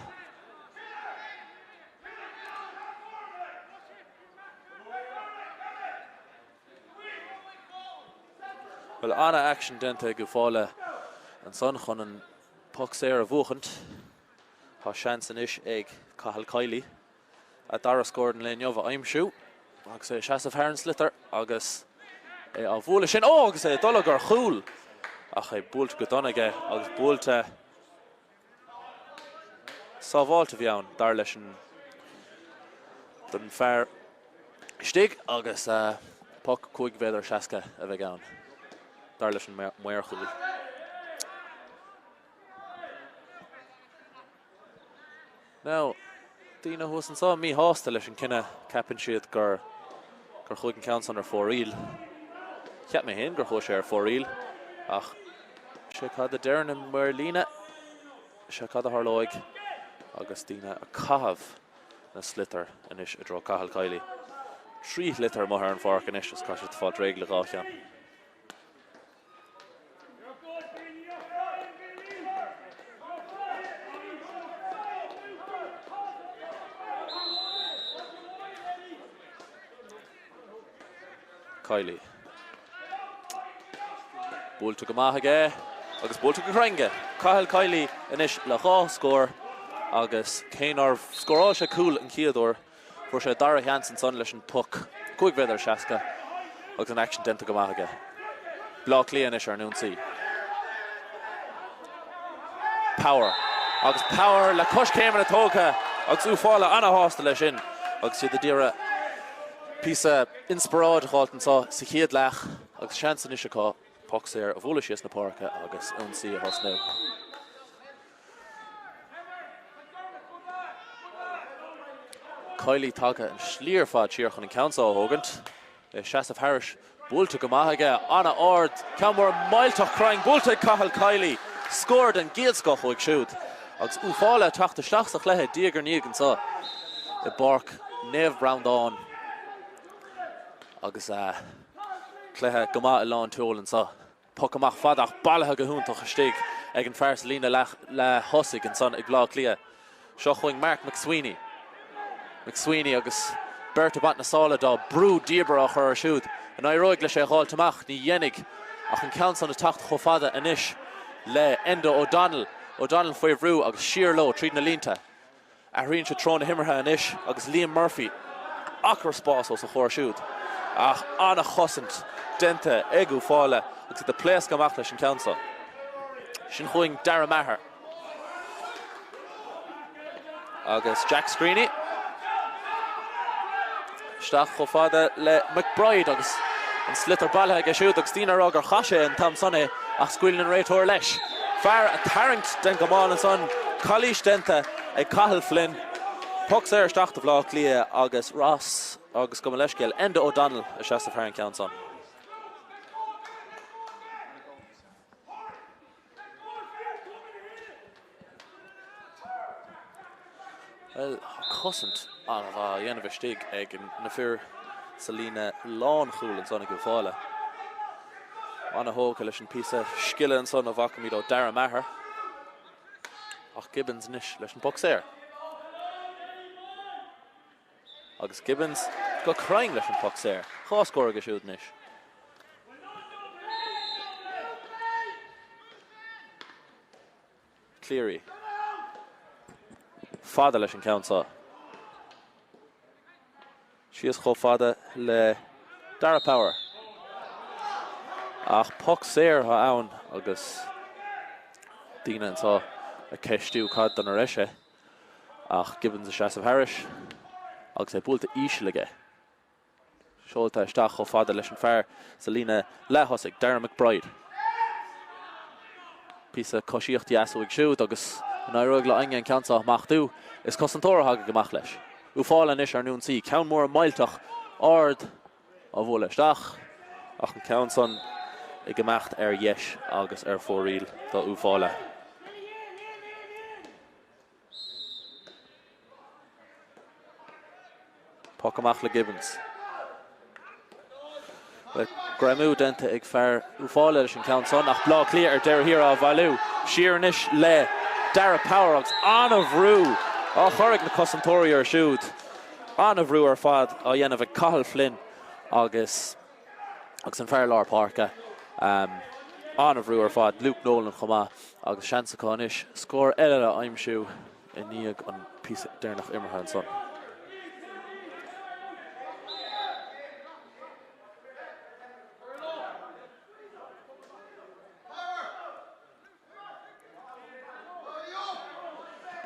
Bhuel, ana-aicsean déanta ag Uíbh Fhailí ansan chun an poc saor a bhuachaint. Tá seans anois ag Cathal Kiely a dara scór den lae inniu a aimsiú agus é ag seasamh thar an sliotar agus é á bhualadh sin. Ó! Agus é ag dul ar chúl ach é buailte go dona aige agus buailte Sábháilte a bhí ann, dar leis an don fear istigh agus poc 5 mhéadar 60 a bheidh ann, dar leis an maor chúil. Now, daoine thuas anseo míshásta leis an cinneadh, ceapann siad gur gur chuaigh an ceann san ar fóraoil. Cheap mé féin gur chuaigh sé ar fóraoil ach sé cad a deireann an maor líne, sé cad a tharlóidh agus daoine ag caitheamh na sliotar anois i dtreo Cathal Kiely. 3 shliotar amuigh ar an pháirc anois agus caithfidh siad fáilt réidh le dhá cheann. Kiely. Buailte go maith aige agus buailte go cruinn aige. Cathal Kiely anois le dhá scór agus cé nár scóráil sé cúl an chéad uair, Fuair sé a dara sheans ansan leis an bpoc 5 mhéadar 60 agus an aicsean déanta go maith aige. Baile Átha Cliath anois ar an ionsaí. Power agus Power le coiscéimeanna tógtha agus Uíbh Fhailí ana-shásta leis sin agus iad ag iarraidh píosa inspioráid a dh'fháilt anseo sa chéad leath agus seans anois acu poc saor a bhualadh síos na páirce agus ionsaí a thosnú. Kiely tagtha an slí ar fad siar chun an ceann seo a thógaint. É ag seasamh thairis, buailte go maith aige, an-ard, ceann mór millteach cruinn, buailte ag Cathal Kiely. Scór den gcéad scoth uaidh siúd. Agus Uíbh Fhailí ag teacht isteach sa chluiche diaidh ar ndiaidh anseo i bPáirc Naomh Breandán. Agus cluiche go maith i lán tseoil anseo. Poc amach fada ach bailithe go hiontach istigh ag an fear sa líne leath-thosaigh ansan ag Bleá Cliath. Seo chugainn Mark McSweeney. McSweeney agus beirt ag baint na sála dó. Brú diamhair á chur air siúd. An éireoidh leis é a dh'fháilt amach? Ní dhéanfaidh ach an ceann san ag teacht chomh fada anois. le Enda O'Donnell. O'Donnell faoi bhrú agus siar leo tríd na línte. Athraíonn siad treo na himeartha anois agus Liam Murphy achar spáis os a chomhair siúd. Ach an-chosaint déanta ag Uíbh Fhailí agus iad ag pléascadh amach leis an ceann seo. Sin chugainn Darragh Maher. Agus Jack Screeney isteach chomh fada le McBride agus an sliotar bailithe aige siúd agus daoine ag rá gur chaith sé an t-am san é ach scaoileann an réiteoir leis. Fear a tarraingt den gcamán ansan, calaois déanta ag Cathal Flynn. Poc saor isteach do Bhaile Átha Cliath agus Ross agus gabh mo leithscéal, Enda O'Donnell ag seasamh thar an ceann san. Bhuel, tá cosaint an-mhaith á dhéanamh istigh ag na fir sa líne lánchúil ansan ag Uíbh Fhailí. An-thógtha leis an píosa scile ansan a bhfacaimid ó Darragh Maher. Ach Gibbons anois leis an bpoc saor. Agus Gibbons go cruinn leis an bpoc saor. 2 scór aige siúd anois. Cleary. Fada leis an ceann seo. Síos chomh fada le Darragh Power. Ach poc saor atá ann agus daoine anseo ag ceistiú cad dona raibh sé. Ach Gibbons ag seasamh thairis agus é buailte íseal aige. Seolta isteach chomh fada leis an fear sa líne leath-thosaigh, Darragh McBride. Píosa coisíocht dheas uaidh siúd agus an éireoidh le éinne an ceann seo a smachtú? Is cosantóir a thagadh amach leis. Uíbh Fhailí anois ar an ionsaí. Ceann mór millteach ard á bhualadh isteach ach an ceann san ag imeacht ar dheis agus ar fóraoil do Uíbh Fhailí. Poc amach le Gibbons. Greamú déanta ag fear Uíbh Fhailí leis an ceann san ach Baile Átha Cliath ar deireadh thiar á bhailiú. Siar anois le Darragh Power agus an-bhrú á chur ag na cosantóirí air siúd. An-bhrú ar fad á dhéanamh ag Cathal Flynn agus agus an fear lár páirce. An-bhrú ar fad, Luke Nolan chomh maith agus seans acu anois scór eile a aimsiú i ndiaidh an píosa deireanach imeartha ansan.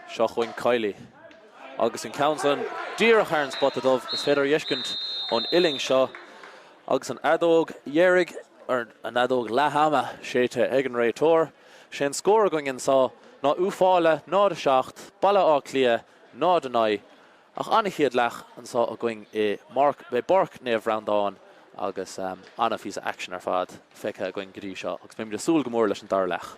Seo chugainn Kiely agus an ceann san díreach thar an spota dubh. Is féidir a fheiscint ón uillinn seo agus an fheadóg dheiridh, ar an fheadóg leath-ama séidte ag an réiteoir. Sé an scór againn anseo ná Uíbh Fhailí 0-7, Baile Átha Cliath 0-9. Ach an-chéad leath anseo againn i bPáirc Naomh Bhreandán agus an-phíosa aicsin ar fad feicthe againn go dtí seo agus beimid ag súil go mór leis an dara leath.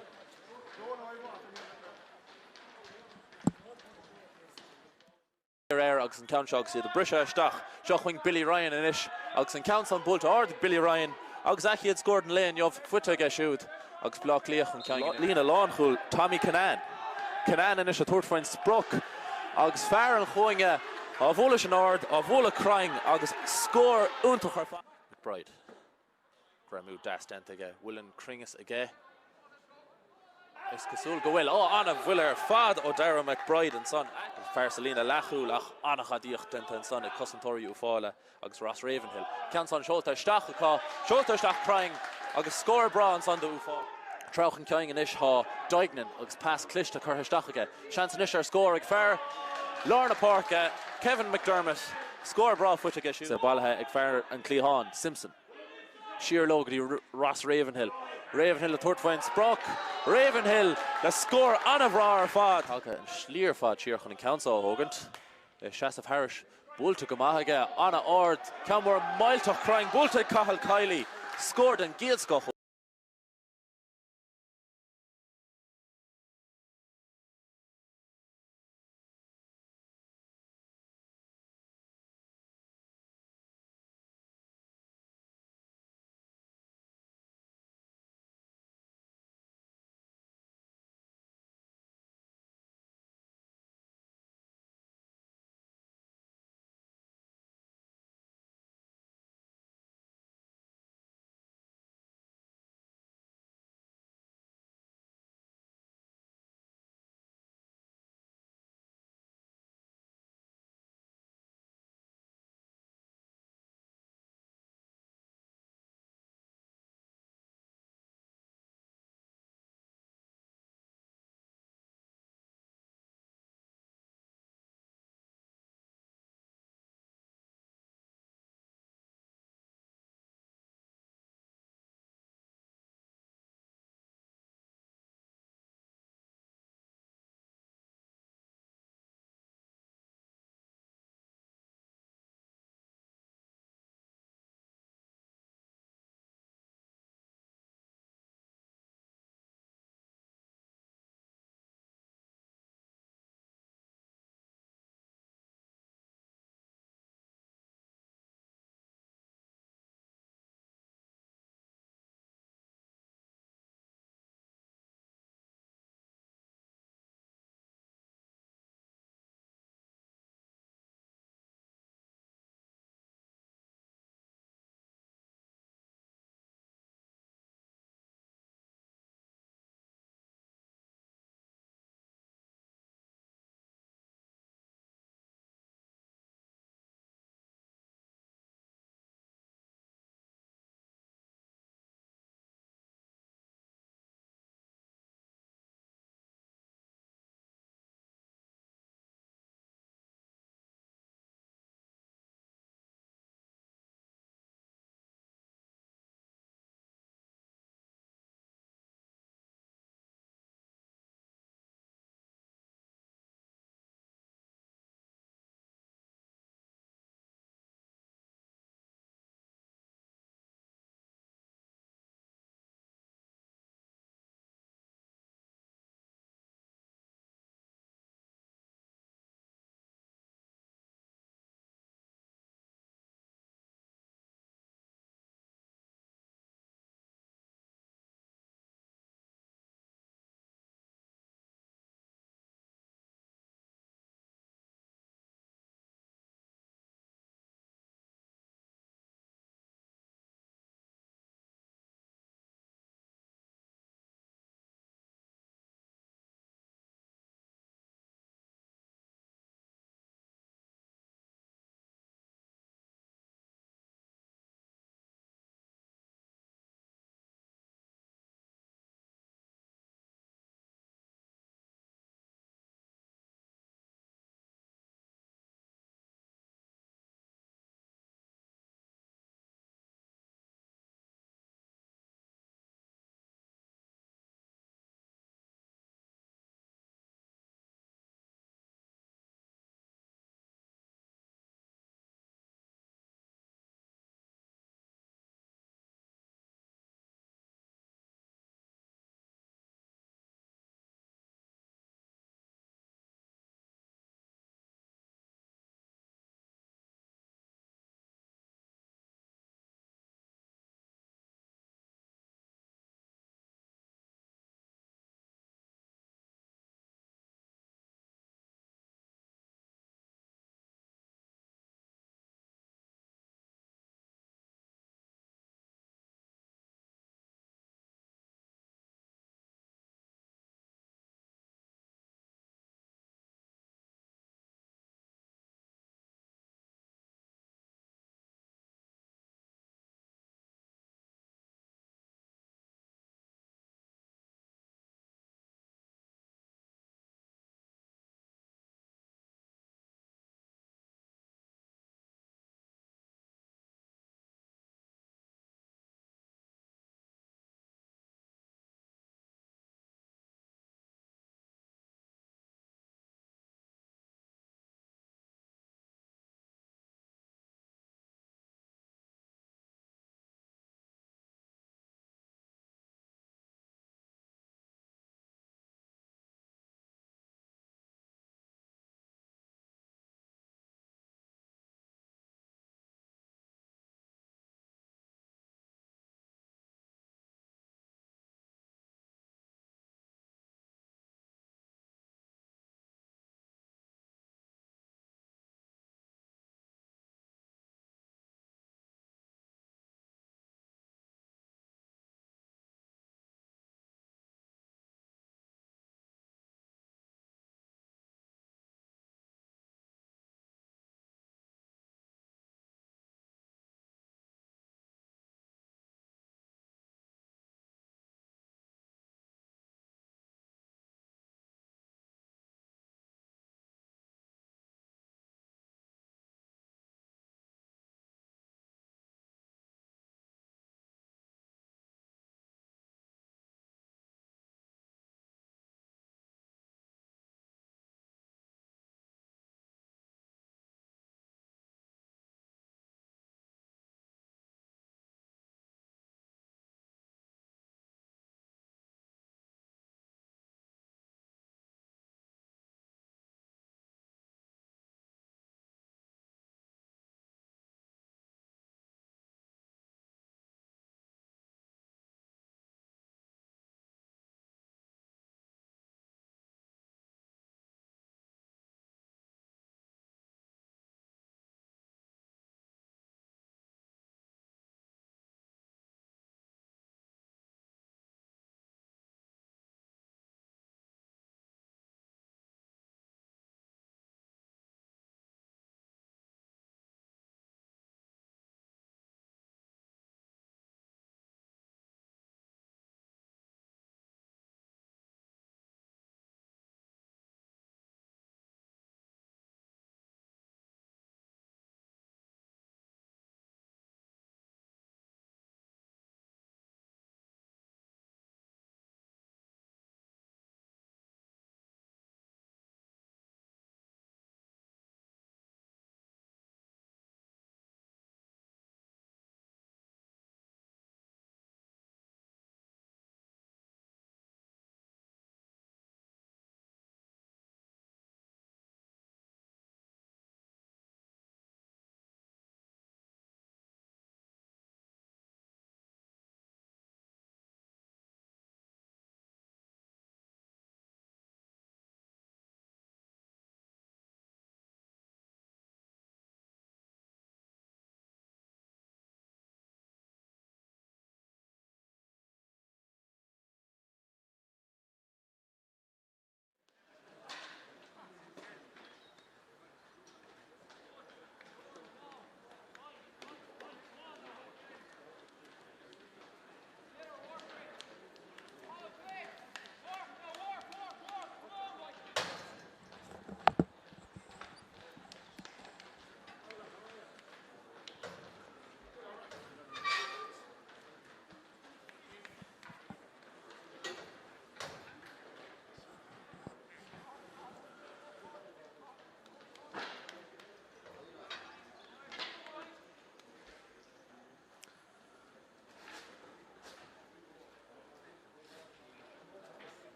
Air agus an ceann seo agus iad ag briseadh isteach. Seo chugainn Billy Ryan anois agus an ceann san buailte ard ag Billy Ryan agus a chéad scór den lae inniu faighte aige siúd agus Baile Átha Cliath chun cinn. Líne lánchúil, Tommy Kinane. Kinane anois ag tabhairt faoin sprioc agus fear an chúinne á bhualadh sin ard, á bhualadh cruinn agus scór iontach ar fad. McBride. Greamú deas déanta aige. Bhfuil an cruinneas aige? Is cosúil go bhfuil. Ó, an-bhuille ar fad ó Darragh McBride ansan. Fear sa líne leathchúil ach an-ghadaíocht déanta ansan ag cosantóirí Uíbh Fhailí agus Ross Ravenhill. Ceann san seolta isteach acu. Seolta isteach cruinn agus scór breá ansan do Uíbh Fhailí. Treo chun cinn anois tá Duignan agus pas cliste curtha isteach aige. Seans anois ar scór ag fear lár na páirce, Kevin McDermott. Scór breá faighte aige siúd. Bailithe ag fear an chliatháin, Simpson. Siar leo go dtí Ross Ravenhill. Ravenhill ag tabhairt faoin sprioc. Ravenhill le scór an-bhreá ar fad. Tagtha an slí ar fad siar chun an ceann seo a thógaint. É seasamh thairis. Buailte go maith aige. An-ard. Ceann mór millteach cruinn. Buailte ag Cathal Kiely. Scór den gcéad scoth.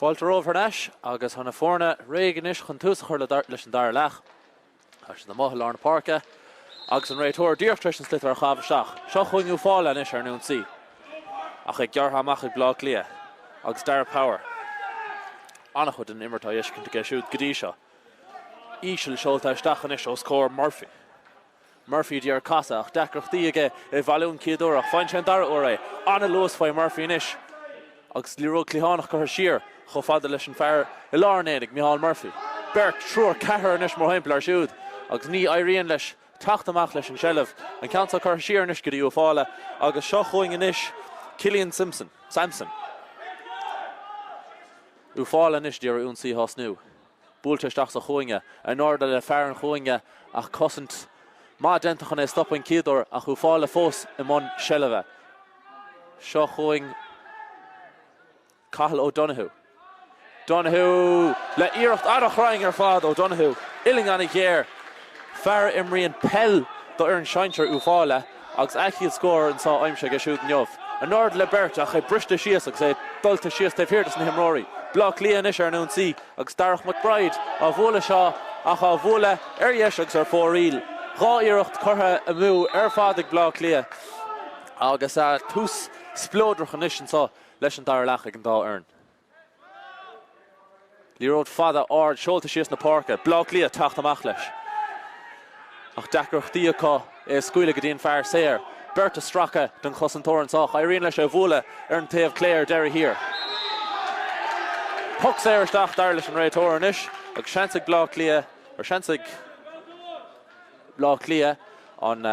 Fáilte romhaibh thar n-ais agus tá na foirne réidh anois chun tús a chur leis an dara leath. Tá siad amuigh i lár na páirce agus an réiteoir díreach tar éis an sliotar a chaitheamh isteach. Seo chugainn Uíbh Fhailí anois ar an ionsaí ach é gearrtha amach ag Bleá Cliath agus Darragh Power. An-chuid den imirt á fheiscint aige siúd go dtí seo. Íseal seolta isteach anois os comhair Murphy. Murphy ag iarraidh casadh ach deacrachtaí aige é bhailiú an chéad uair ach faigheann sé an dara huair é. An-luas faoi Murphy anois agus liathróid cliathánach curtha siar chomh fada leis an fear i lár an aonaigh, Micheál Murphy. Beirt, triúr, ceathrar anois mórthimpeall air siúd agus ní éiríonn leis teacht amach leis an seilbh. An ceann seo curtha siar anois go dtí Uíbh Fhailí agus seo chugainn anois Cillian Simpson, Sampson. Uíbh Fhailí anois ag iarraidh ionsaí a thosnú. Buailte isteach sa chúinne, in airde le fear an chúinne ach cosaint maith déanta chun é a stopadh an chéad uair ach Uíbh Fhailí fós i mbun seilbhe. Seo chugainn Cathal O'Donoghue. Donoghue le iarracht an-chruinn ar fad ó Donoghue. Uillinn an-ghéar. Fear a imríonn peil d'fhoireann sinsir Uíbh Fhailí agus a chéad scór anseo aimsithe aige siúd inniu. In airde le beirt ach é briste síos agus é dulta síos taobh thiar de na himreoirí. Bleá Cliath anois ar an ionsaí agus Darach McBride á bhualadh seo ach á bhualadh ar dheis agus ar fóraoil. 2 iarracht curtha amú ar fad ag Bleá Cliath agus tús spleodrach anois anseo leis an dara leath ag an dá fhoireann. Liathróid fada ard seolta síos na páirce. Bleá Cliath teacht amach leis. Ach deacrachtaí acu é a scaoileadh go dtí an fear saor. Beirt ag stracadh den chosantóir anseo ach éiríonn leis é a bhualadh ar an taobh clé ar deireadh thiar. Poc saor isteach dar leis an réiteoir anois agus seans ag Bleá Cliath, or seans ag Bleá Cliath an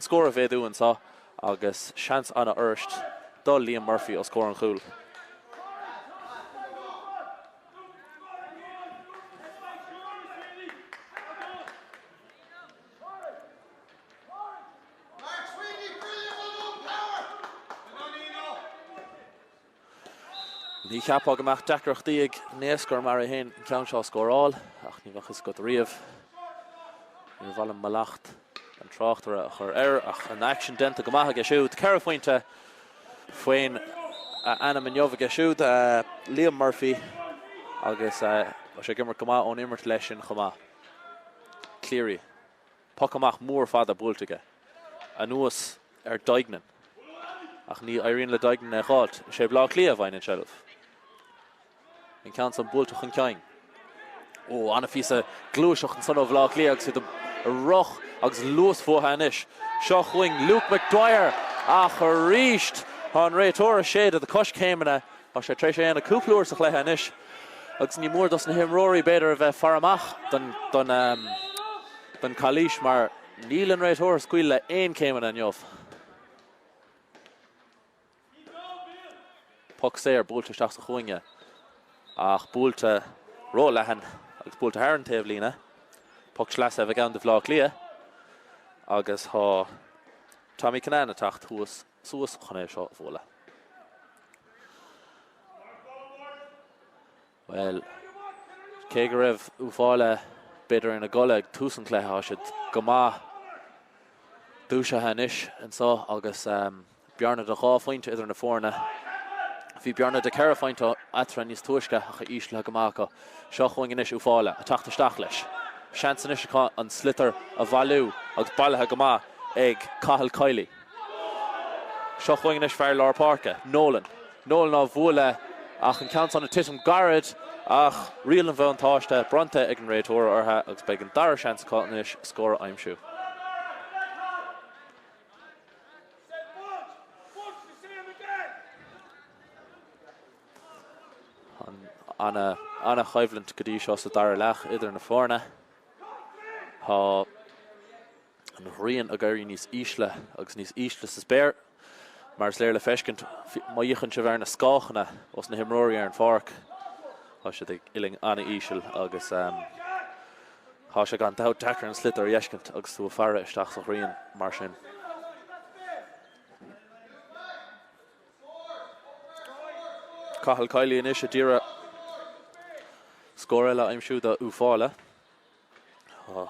scór a mhéadú anseo. Agus seans an-fhuirist do Liam Murphy os comhair an chúil. Ní cheapfá go mbeadh deacrachtaí ag naoscaire mar é féin an ceann seo a scóráil, ach ní bheadh fhios agat riamh. Níor mhaith liom mallacht an tráchtaire a chur air, ach an aicsean déanta go maith aige siúd. 4 phointe faoin ainm inniu aige siúd, Liam Murphy, agus tá sé ag imirt go maith ón imirt leis sin chomh maith. Cleary. Poc amach mór fada buailte aige anuas ar Duignan ach ní éiríonn le Duignan é a dh'fháilt. Is é Bleá Cliath a bhfaigheann an tseilbh. An ceann san buailte chun cinn. Ó, ana-phíosa gluaiseacht ansan ó Bhleá Cliath agus iad ag rith agus luas fúthu anois. Seo chugainn Luke McDwyer ach arís tá an réiteoir ag séideadh do coiscéimeanna. Tá sé tar éis é a dhéanamh cúpla uair sa chluiche anois. Agus ní mór dos na himreoirí, b'fhéidir, a bheith ag faire amach don calaois mar níl an réiteoir ag scaoileadh le aon céimeanna inniu. Poc saor buailte isteach sa chúinne ach buailte ró-leathan agus buailte thar an taobhlíne. Poc sleasa a bheidh ann do Bhleá Cliath agus tá Tommy Kinane ag teacht thuas suas chun é seo a bhualadh. Bhuel, cé go raibh Uíbh Fhailí b'fhéidir ina gcodladh ag tús an chluiche, tá siad go maith dúisithe anois anseo agus bearna de dhá phointe idir na foirne. Bhí bearna de cheithre phointe eatarthu níos túisce ach íslithe go maith acu. Seo chugainn anois Uíbh Fhailí ag teacht isteach leis. Seans anois acu an sliotar a bhailiú agus bailithe go maith ag Cathal Kiely. Seo chugainn anois fear lár páirce, Nolan. Nolan á bhualadh ach an ceann san ag titim gairid ach riail an bhuntáiste bronnta ag an réiteoir orthu agus beidh an dara seans acu anois scór a aimsiú. Ana-choimhlint go dtí seo sa dara leath idir na foirne. Tá an ghrian ag éirí níos ísle agus níos ísle sa spéir, mar is léir le feiscint má fhéachann sibh ar na scáthanna os na himreoirí ar an pháirc. Tá siad ag uillinn an-íseal agus tá sé gan dabht deacair an sliotar a fheiscint agus tú ag faire isteach sa ghrian mar sin. Cathal Kiely anois a d'iarraidh scór eile a aimsiú do Uíbh Fhailí. Tá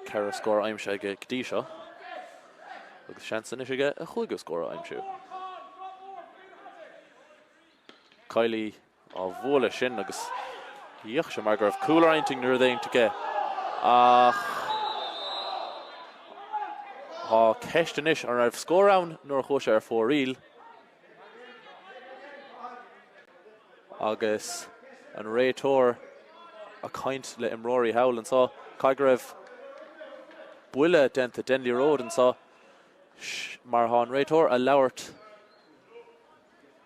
4 scór aimsithe aige go dtí seo agus seans anois aige a chúigiú scór a aimsiú. Kiely. Á bhualadh sin agus bhíodh sé mar go raibh cúl ar intinn nó rud éigint aige ach tá ceist anois an raibh scór ann nuair a chuaigh sé ar fóraoil agus an réiteoir ag caint le imreoirí thall anseo. Caithfidh go raibh buille déanta den liathróid anseo mar tá an réiteoir ag labhairt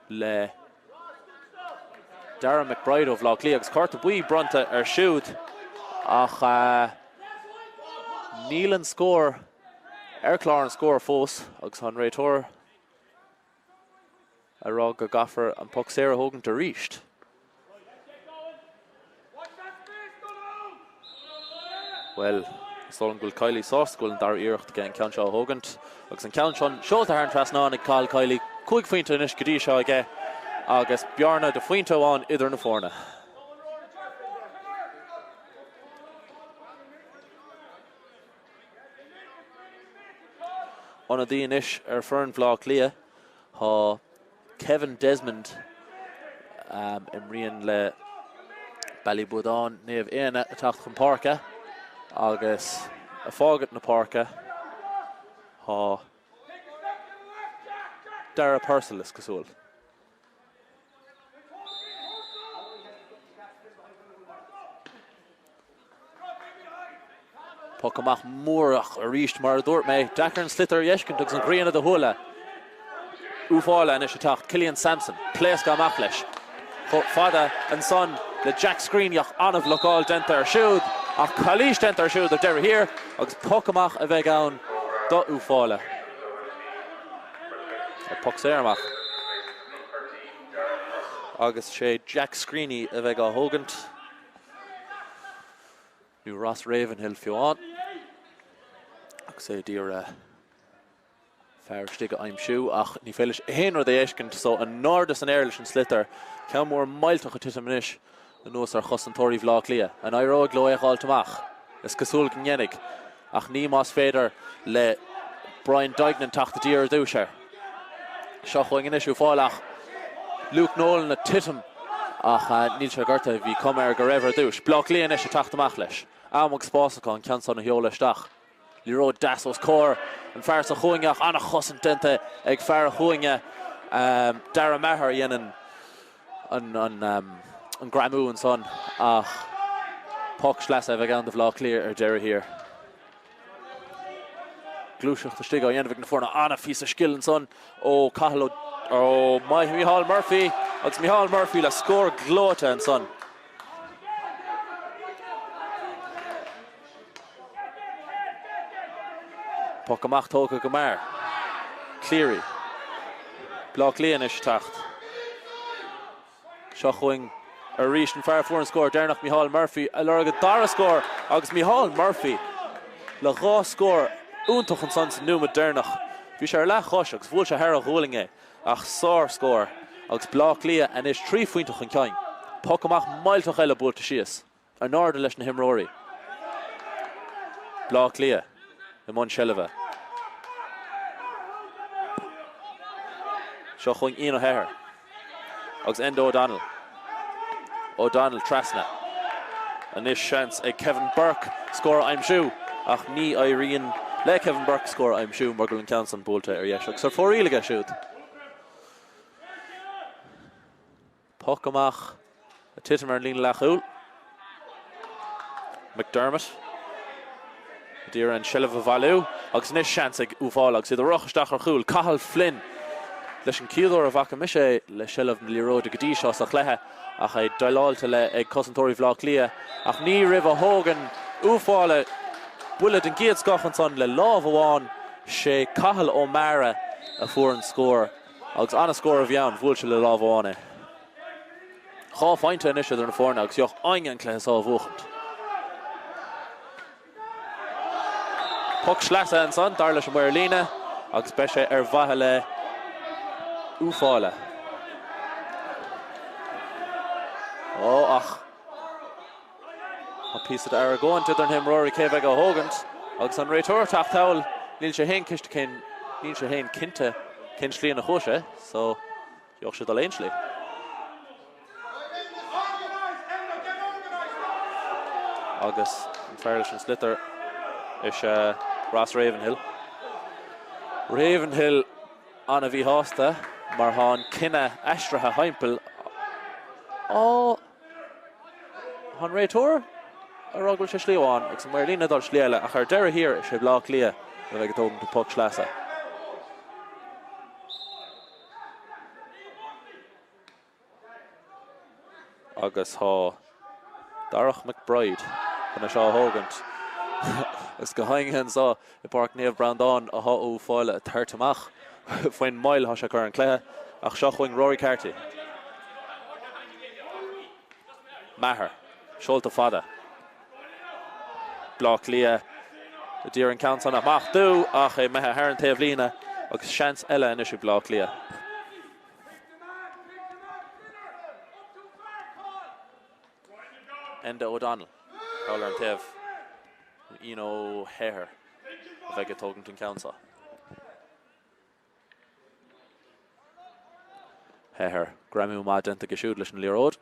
le Darragh McBride ó Bhaile Átha Cliath agus cárta buí bronnta air siúd ach níl an scór ar chlár an scóir fós agus tá an réiteoir ag rá go gcaithfear an poc saor a thógaint arís. Bhuel, is dóigh liom go bhfuil Kiely sásta go bhfuil an dara iarracht aige an ceann seo a thógaint. Agus an ceann seo seolta thar an trasnán ag Cathal Kiely. 5 phointe anois go dtí seo aige agus bearna de phointe amháin idir na foirne. Ionadaí anois ar foireann Bhaile Átha Cliath, tá Kevin Desmond, imríonn le Ballybuadán Naomh Éanna ag teacht chun páirce agus ag fágaint na páirce tá Darragh Purcell is cosúil. Poc amach mór ach arís, mar a dúirt mé, deacair an sliotar a fheiscint agus an ghrian i do shúile. Uíbh Fhailí anois ag teacht, Killian Sampson, pléascadh amach leis. Chomh fada ansan le Jack Screeney ach an-bhlocáil déanta air siúd ach calaois déanta air siúd ar deireadh thiar agus poc amach a bheidh ann do Uíbh Fhailí. Poc saor amach. Agus sé Jack Screeney a bheidh á thógaint. Nó Ross Ravenhill fiú amháin. Agus é d'iarraidh fear istigh a aimsiú ach ní féidir leis aon rud a fheiscint so in airde san aer leis an sliotar. Ceann mór millteach ag titim anois anuas ar chosantóirí Bhaile Átha Cliath. An éireoidh leo é a dh'fháilt amach? Is cosúil go ndéanfaidh ach ní más féidir le Brian Duignan teacht i dtír ar dtús air. Seo chugainn anois Uíbh Fhailí ach Luke Nolan ag titim ach níl sé gortaithe, bhí cuma air go raibh ar dtús. Baile Átha Cliath anois ag teacht amach leis. Am agus spás acu an ceann san a sheoladh isteach. Liathróid deas os comhair an fear sa chúinne ach an-chosaint déanta ag fear an chúinne, Darragh Maher a dhéanann an greamú ansan ach poc sleasa a bheidh ann do Bhaile Átha Cliath ar deireadh thiar. Gluaiseacht istigh á dhéanamh ag na foirne. An-phíosa scil ansan ó Cathal ó Micheál Murphy agus Micheál Murphy le scór gleoite ansan. Poc amach tógtha go mear. Cleary. Baile Átha Cliath anois ag teacht. Seo chugainn arís an fear a fuair an scór deireanach, Micheál Murphy, ag lorg a dara scór agus Micheál Murphy le dhá scór iontach ansan sa nóiméad deireanach. Bhí sé ar leathchois agus bhuail sé thar a ghualainn é ach sár-scór agus Baile Átha Cliath anois trí phointe chun cinn. Poc amach millteach eile buailte síos. In airde leis na himreoirí. Baile Átha Cliath i mbun seilbhe. Seo chugainn Ian O'Hehir agus Enda O'Donnell. O'Donnell trasna. Anois seans ag Kevin Burke scór a aimsiú ach ní éiríonn le Kevin Burke scór a aimsiú mar go bhfuil an ceann san buailte ar dheis agus ar fóraoil aige siúd. Poc amach ag titim ar an líne leathchúil. McDermott ag iarraidh an seilbh a bhailiú agus anois seans ag Uíbh Fhailí agus iad ag rith isteach ar chúl. Cathal Flynn leis an chéad uair a bhfaca mise é le seilbh na liathróide go dtí seo sa chluiche ach é déileáilte le ag cosantóirí Bhaile Átha Cliath ach ní roimh a thógann Uíbh Fhailí buille den gcéad scoth ansan le lámh amháin. Sé Cathal Ó Meára a fuair an scór. Agus an-scór a bhí ann, bhuail sé le lámh amháin é. Dhá phointe anois idir na foirne agus bheadh againn an cluiche seo a bhuachaint. Poc sleasa ansan, dar leis an maor líne, agus beidh sé ar mhaithe le Uíbh Fhailí. Ó, ach Tá píosa d'argóint idir na himreoirí cé bheidh á thógaint agus an réiteoir ag teacht thall, níl sé féin ciste cén, níl sé féin cinnte cén slí ina chuaigh sé, so gheobhadh sé dul aon slí. Agus an fear leis an sliotar is ea Ross Ravenhill. Ravenhill an-mhíshásta mar tá an cinneadh aistrithe thimpeall. Á! Tá an réiteoir ag rá go bhfuil sé slí amháin agus an maor líne ag dul slí eile ach ar deireadh thiar is é Bleá Cliath a bheidh ag tógaint an poc sleasa. Agus tá Darach McBride chun é seo a thógaint. Agus go háirithe anseo i bPáirc Naomh Breandán atá Uíbh Fhailí ag tabhairt amach faoin moill atá sé ag cur ar an cluiche. Ach seo chugainn Rory Carty. Maher. Seolta fada. Bleá Cliath a d'iarraidh an ceann san amach dú ach é imithe thar an taobhlíne agus seans eile anois ag Bleá Cliath. Enda O'Donnell thall ar an taobh. Ian O'Hehir a bheidh ag tógaint an ceann seo. Hehir, greamú maith déanta aige siúd leis an liathróid.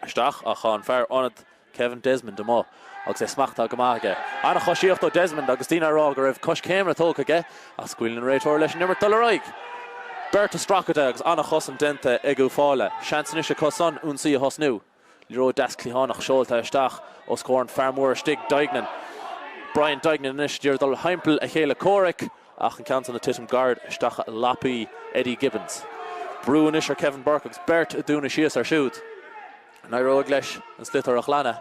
Isteach ach tá an fear ionaid Kevin Desmond amuigh agus é smachtaithe go maith aige. An-choisíocht ó Desmond agus daoine ag rá go raibh coiscéimeanna tógtha aige ach scaoileann an réiteoir leis an imirt dul ar aghaidh. Beirt ag stracadh de agus an-chosaint déanta ag Uíbh Fhailí. Seans anois acu san ionsaí a thosnú. Liathróid deas cliathánach seolta isteach os comhair an fear mór istigh, Duignan. Brian Duignan anois ag iarraidh dul thimpeall a chéile comhraic ach an ceann san ag titim gar isteach i lapaí Eddie Gibbons. Brú anois ar Kevin Burke agus beirt ag dúnadh síos air siúd. An éireoidh leis an sliotar a ghlanadh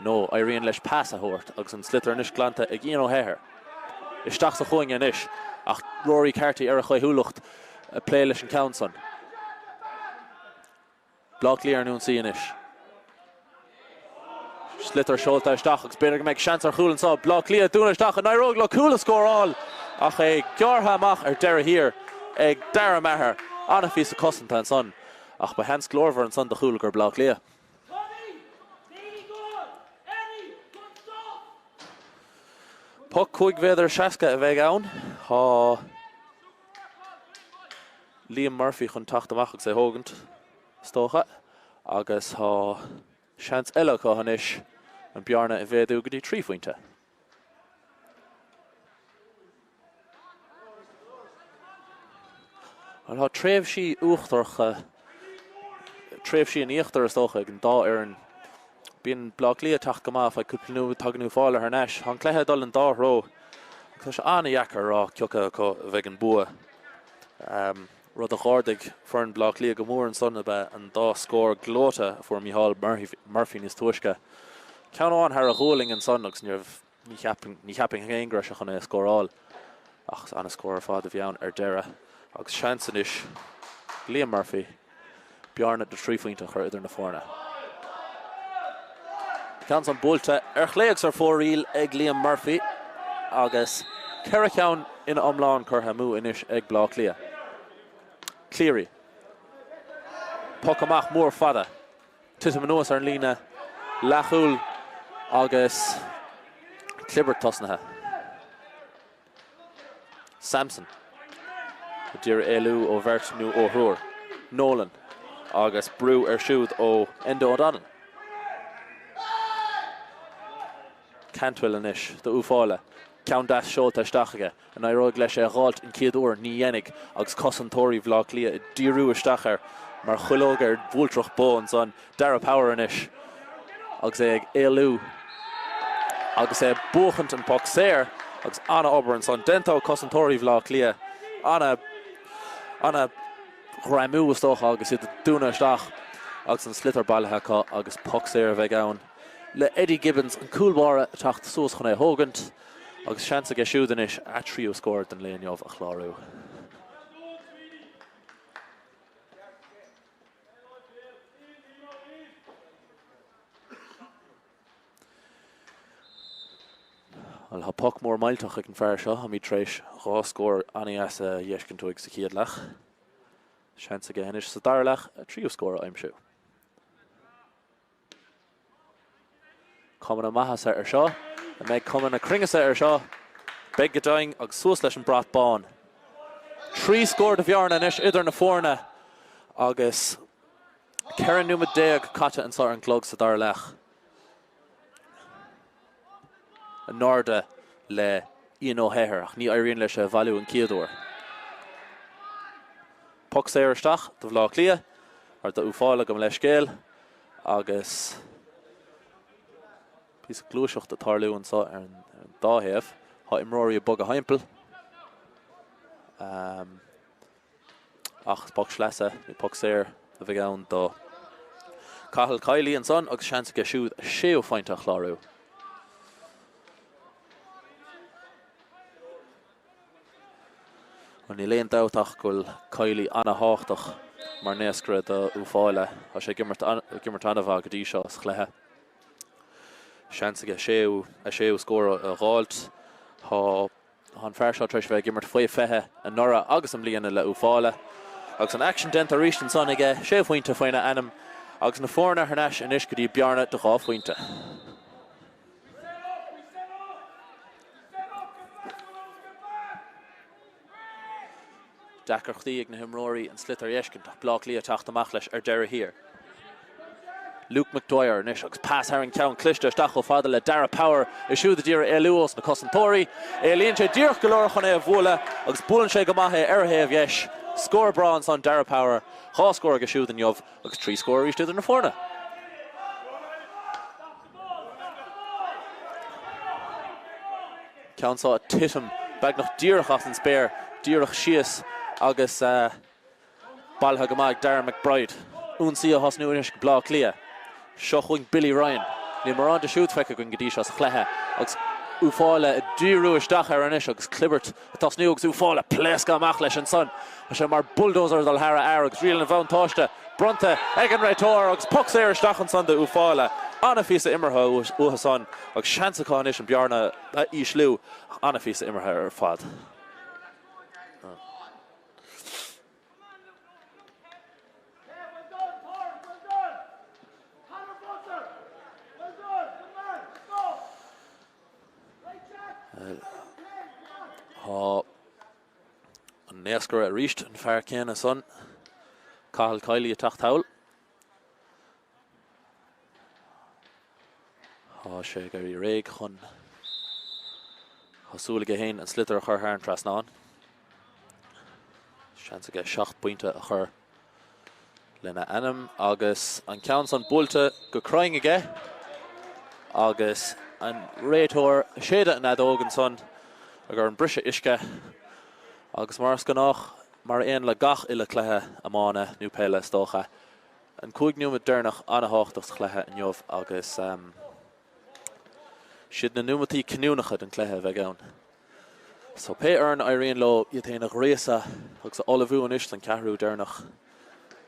nó éiríonn leis pas a thabhairt agus an sliotar anois glanta ag Ian O'Hehir. Isteach sa chúinne anois ach Rory Carty ar a chaoithiúlacht ag plé leis an ceann san. Bleá Cliath ar an ionsaí anois. Sliotar seolta isteach agus b'fhéidir go mbeidh seans ar chúl anseo. Bleá Cliath dúnadh isteach, an éireoidh leo cúl a scóráil ach é gearrtha amach ar deireadh thiar ag Dara Maher. An-phíosa cosanta ansan ach ba sheans glórmhar ansan do chúl i gcomhair Bleá Cliath. Poc 5 mhéadar 60 a bheidh ann. Tá. Liam Murphy chun teacht amach agus é thógaint, is dócha, agus tá seans eile acu anois an bearna a mhéadú go dtí 3 phointe. Bhuel, tá tréimhsí uachtaracha, tréimhsí in íochtar is dócha ag an dá fhoireann. Bíonn Bleá Cliath ag teacht go maith, feadh cúpla nóiméad tagann Uíbh Fhailí thar n-ais. Tá an cluiche ag dul an dá threo agus tá sé an-dheacair a rá cioca acu a bheidh an bua. Rud a dh'ardaigh foireann Bhaile Átha Cliath go mór ansan ab ea an dá scór gleoite a fuair Micheál Murphy níos túisce. Ceann amháin thar a ghualainn ansan agus ní raibh, ní cheapfainn féin go raibh sé chun é a scóráil ach an-scór ar fad a bhí ann ar deireadh agus seans anois ag Liam Murphy bearna de thrí phointe a chur idir na foirne. Ceann san buailte ar chlé agus ar fóraoil ag Liam Murphy agus ceithre cheann ina iomlán curtha amú anois ag Bleá Cliath. Cleary. Poc amach mór fada. Titim anuas ar an líne leathchúil agus clibirt tosnaithe. Sampson ag iarraidh éalú ó bheirt nó ó thriúr. Nolan agus brú air siúd ó Enda O'Donnell. Cantwell anois do Uíbh Fhailí. Ceann deas seolta isteach aige. An éireoidh leis é a dh'fháilt an chéad uair? Ní dhéanfaidh agus cosantóirí Bhaile Átha Cliath ag díriú isteach air mar chuileog ar bhualtrach bó ansan. Dara Power anois agus é ag éalú agus é ag buachaint an poc saor agus an-obair ansan déanta ó cosantóirí Bhaile Átha Cliath. An-ghreamú is dócha agus iad ag dúnadh isteach agus an sliotar bailithe acu agus poc saor a bheidh ann le Eddie Gibbons, an cúl báire, ag teacht suas chun é a thógaint agus seans aige siúd anois a tríú scór den lae inniu a chlárú. Bhuel, tá poc mór millteach ag an fear seo. Táimid tar éis dhá scór an-dheas a dh'fheiscint uaidh sa chéad leath. Seans aige anois sa dara leath a tríú scór a aimsiú. Cuma na maitheasa air seo. An mbeidh cuma na cruinneasa air seo? Beidh go deimhin agus suas leis an brat bán. 3 scór de bhearna anois idir na foirne agus 14 nóiméad caite anseo ar an gclog sa dara leath. In airde le Ian Ó hEithir ach ní éiríonn leis é a bhailiú an chéad uair. Poc saor isteach do Bhaile Átha Cliath, or d'Uíbh Fhailí gabh mo leithscéal, agus píosa gluaiseacht ag tarlú anseo ar an dá thaobh. Tá imreoirí ag bogadh thimpeall. Ach is poc sleasa nó poc saor a bheidh ann do Cathal Kiely ansan agus seans aige siúd a séú phointe a chlárú. Bhuel, níl aon dabht ach go bhfuil Kiely ana-thábhachtach mar naoscaire do Uíbh Fhailí. Tá sé ag imirt an-mhaith go dtí seo sa chluiche. Seans aige a séú scór a dh'fháilt. Tá. Tá an fear seo tar éis a bheith ag imirt faoi 20 anuraidh agus i mbliana le Uíbh Fhailí. Agus an aicsean déanta arís ansan aige, sé phointe faoina ainm agus na foirne thar n-ais anois go dtí bearna de dhá phointe. Deacrachtaí ag na himreoirí an sliotar a fheiscint ach Bleá Cliath ag teacht amach leis ar deireadh thiar. Luke McDwyer anois agus pas thar an ceann cliste isteach chomh fada le Darragh Power é siúd a d'iarraidh éalú ós na cosantóirí. Éalaíonn sé díreach go leor chun é a bhualadh agus buaileann sé go maith é ar a thaobh dheis. Scór breá ansan Darragh Power, 2 scór aige siúd inniu agus 3 scór arís idir na foirne. Ceann seo ag titim beagnach díreach as an spéir, díreach síos agus bailithe go maith ag Darren McBride. Ionsaí á thosnú anois ag Bleá Cliath. Seo chugainn Billy Ryan. Níl mórán de siúd feicthe againn go dtí seo sa chluiche agus Uíbh Fhailí ag díriú isteach air anois agus clibirt ag tosnú agus Uíbh Fhailí ag pléascadh amach leis ansan. Tá sé mar bulldozer ag dul thar a fhear agus riail an bhuntáiste bronnta ag an réiteoir agus poc saor isteach ansan do Uíbh Fhailí. An-phíosa imeartha uathu san agus seans acu anois an bearna a ísliú ach an-phíosa imeartha ar fad. Tá an naoscaire arís, an fear céanna san, Cathal Kiely ag teacht thall. Tá sé ag éirí réidh chun, tá súil aige féin an sliotar a chur thar an trasnán. Seans aige 7 bpointe a chur lena ainm agus an ceann san buailte go cruinn aige agus an réiteoir ag séideadh an fheadóg ansan ag an briseadh uisce agus mar is gnách, mar aon le gach uile cluiche iomána nó peile is dócha, An 5 nóiméad deireanach an-thábhachtach sa chluiche inniu agus siad na nóimeataí cinniúnacha den chluiche a bheidh ann. So pé fhoireann a éiríonn leo iad féin a ghríosadh agus a ullmhú anois don cheathrú deireanach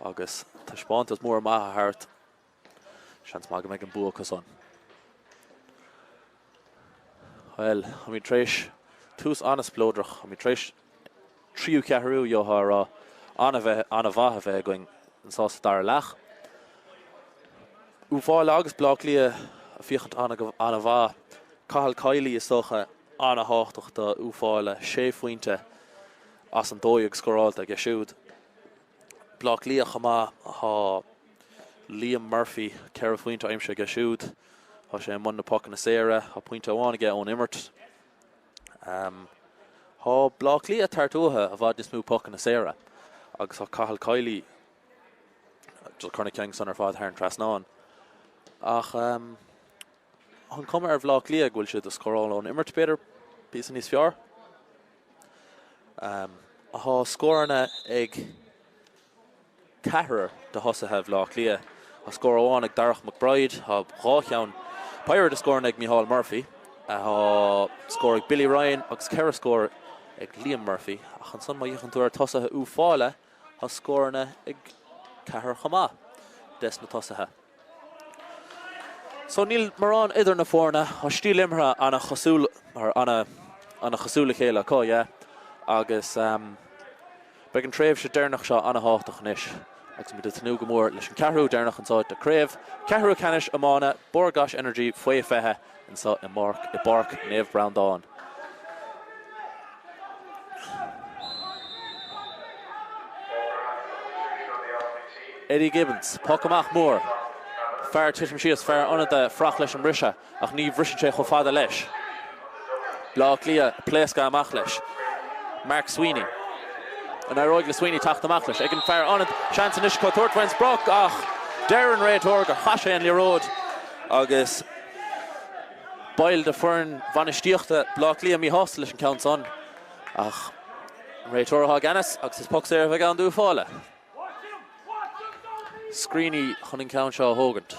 agus taispeántas mór maith a thabhairt, seans maith go mbeidh an bua acu san. Bhuel, táimid tar éis tús an-spleodrach, táimid tar éis tríú ceathrú, gheofá a rá, an-bheith, an-mhaith a bheith againn anseo sa dara leath. Uíbh Fhailí agus Bleá Cliath ag féachaint an-mhaith. Cathal Kiely, is dócha, an-thábhachtach do Uíbh Fhailí, sé phointe as an 12 scóráilte aige siúd. Bleá Cliath chomh maith, tá Liam Murphy, 4 phointe aimsithe aige siúd. Tá sé i mbun na pocanna saora, tá pointe amháin aige ón imirt. Tá Bleá Cliath ag tabhairt uathu i bhfad níos mó pocanna saora agus tá Cathal Kiely ag cur na cinn san ar fad thar an trasnán. Ach tá an cuma ar Bhleá Cliath go bhfuil siad ag scóráil ón imirt b'fhéidir píosa níos fearr. Tá scóranna ag ceathrar de thosaithe Bhaile Átha Cliath. Tá scór amháin ag Darach McBride, tá dhá cheann, péire de scóranna ag Micheál Murphy, tá scór ag Billy Ryan agus ceithre scór ag Liam Murphy. Ach ansan má fhéachann tú ar tosaithe Uíbh Fhailí, tá scóranna ag ceathrar chomh maith des na tosaithe. So níl mórán idir na foirne, tá stíl imeartha ana-chosúil, or ana-chosúil le chéile acu, yeah, agus beidh an tréimhse deireanach seo ana-thábhachtach anois agus muid ag tnúth go mór leis an ceathrú deireanach anseo de Craobh Ceathrú Ceannais Iomána Bord Gáis Energy Faoi 20 anseo i i bPáirc Naomh Breandán. Eddie Gibbons, poc amach mór. Fear ag titim síos, fear ionadaí ag fuireach leis an mbriseadh ach ní bhriseann sé chomh fada leis. Bleá Cliath ag pléascadh amach leis. Mark Sweeney. An éireoidh le Sweeney teacht amach leis? Ag an fear ionaid. Seans anois acu tabhairt faoin sprioc ach deir an réiteoir gur chaith sé an liathróid agus baill de foireann bhainistíochta Bleá Cliath míshásta leis an ceann san. Ach an réiteoir atá i gceannas agus is poc saor a bheidh ann d'Uíbh Fhailí. Screeney chun an ceann seo a thógaint.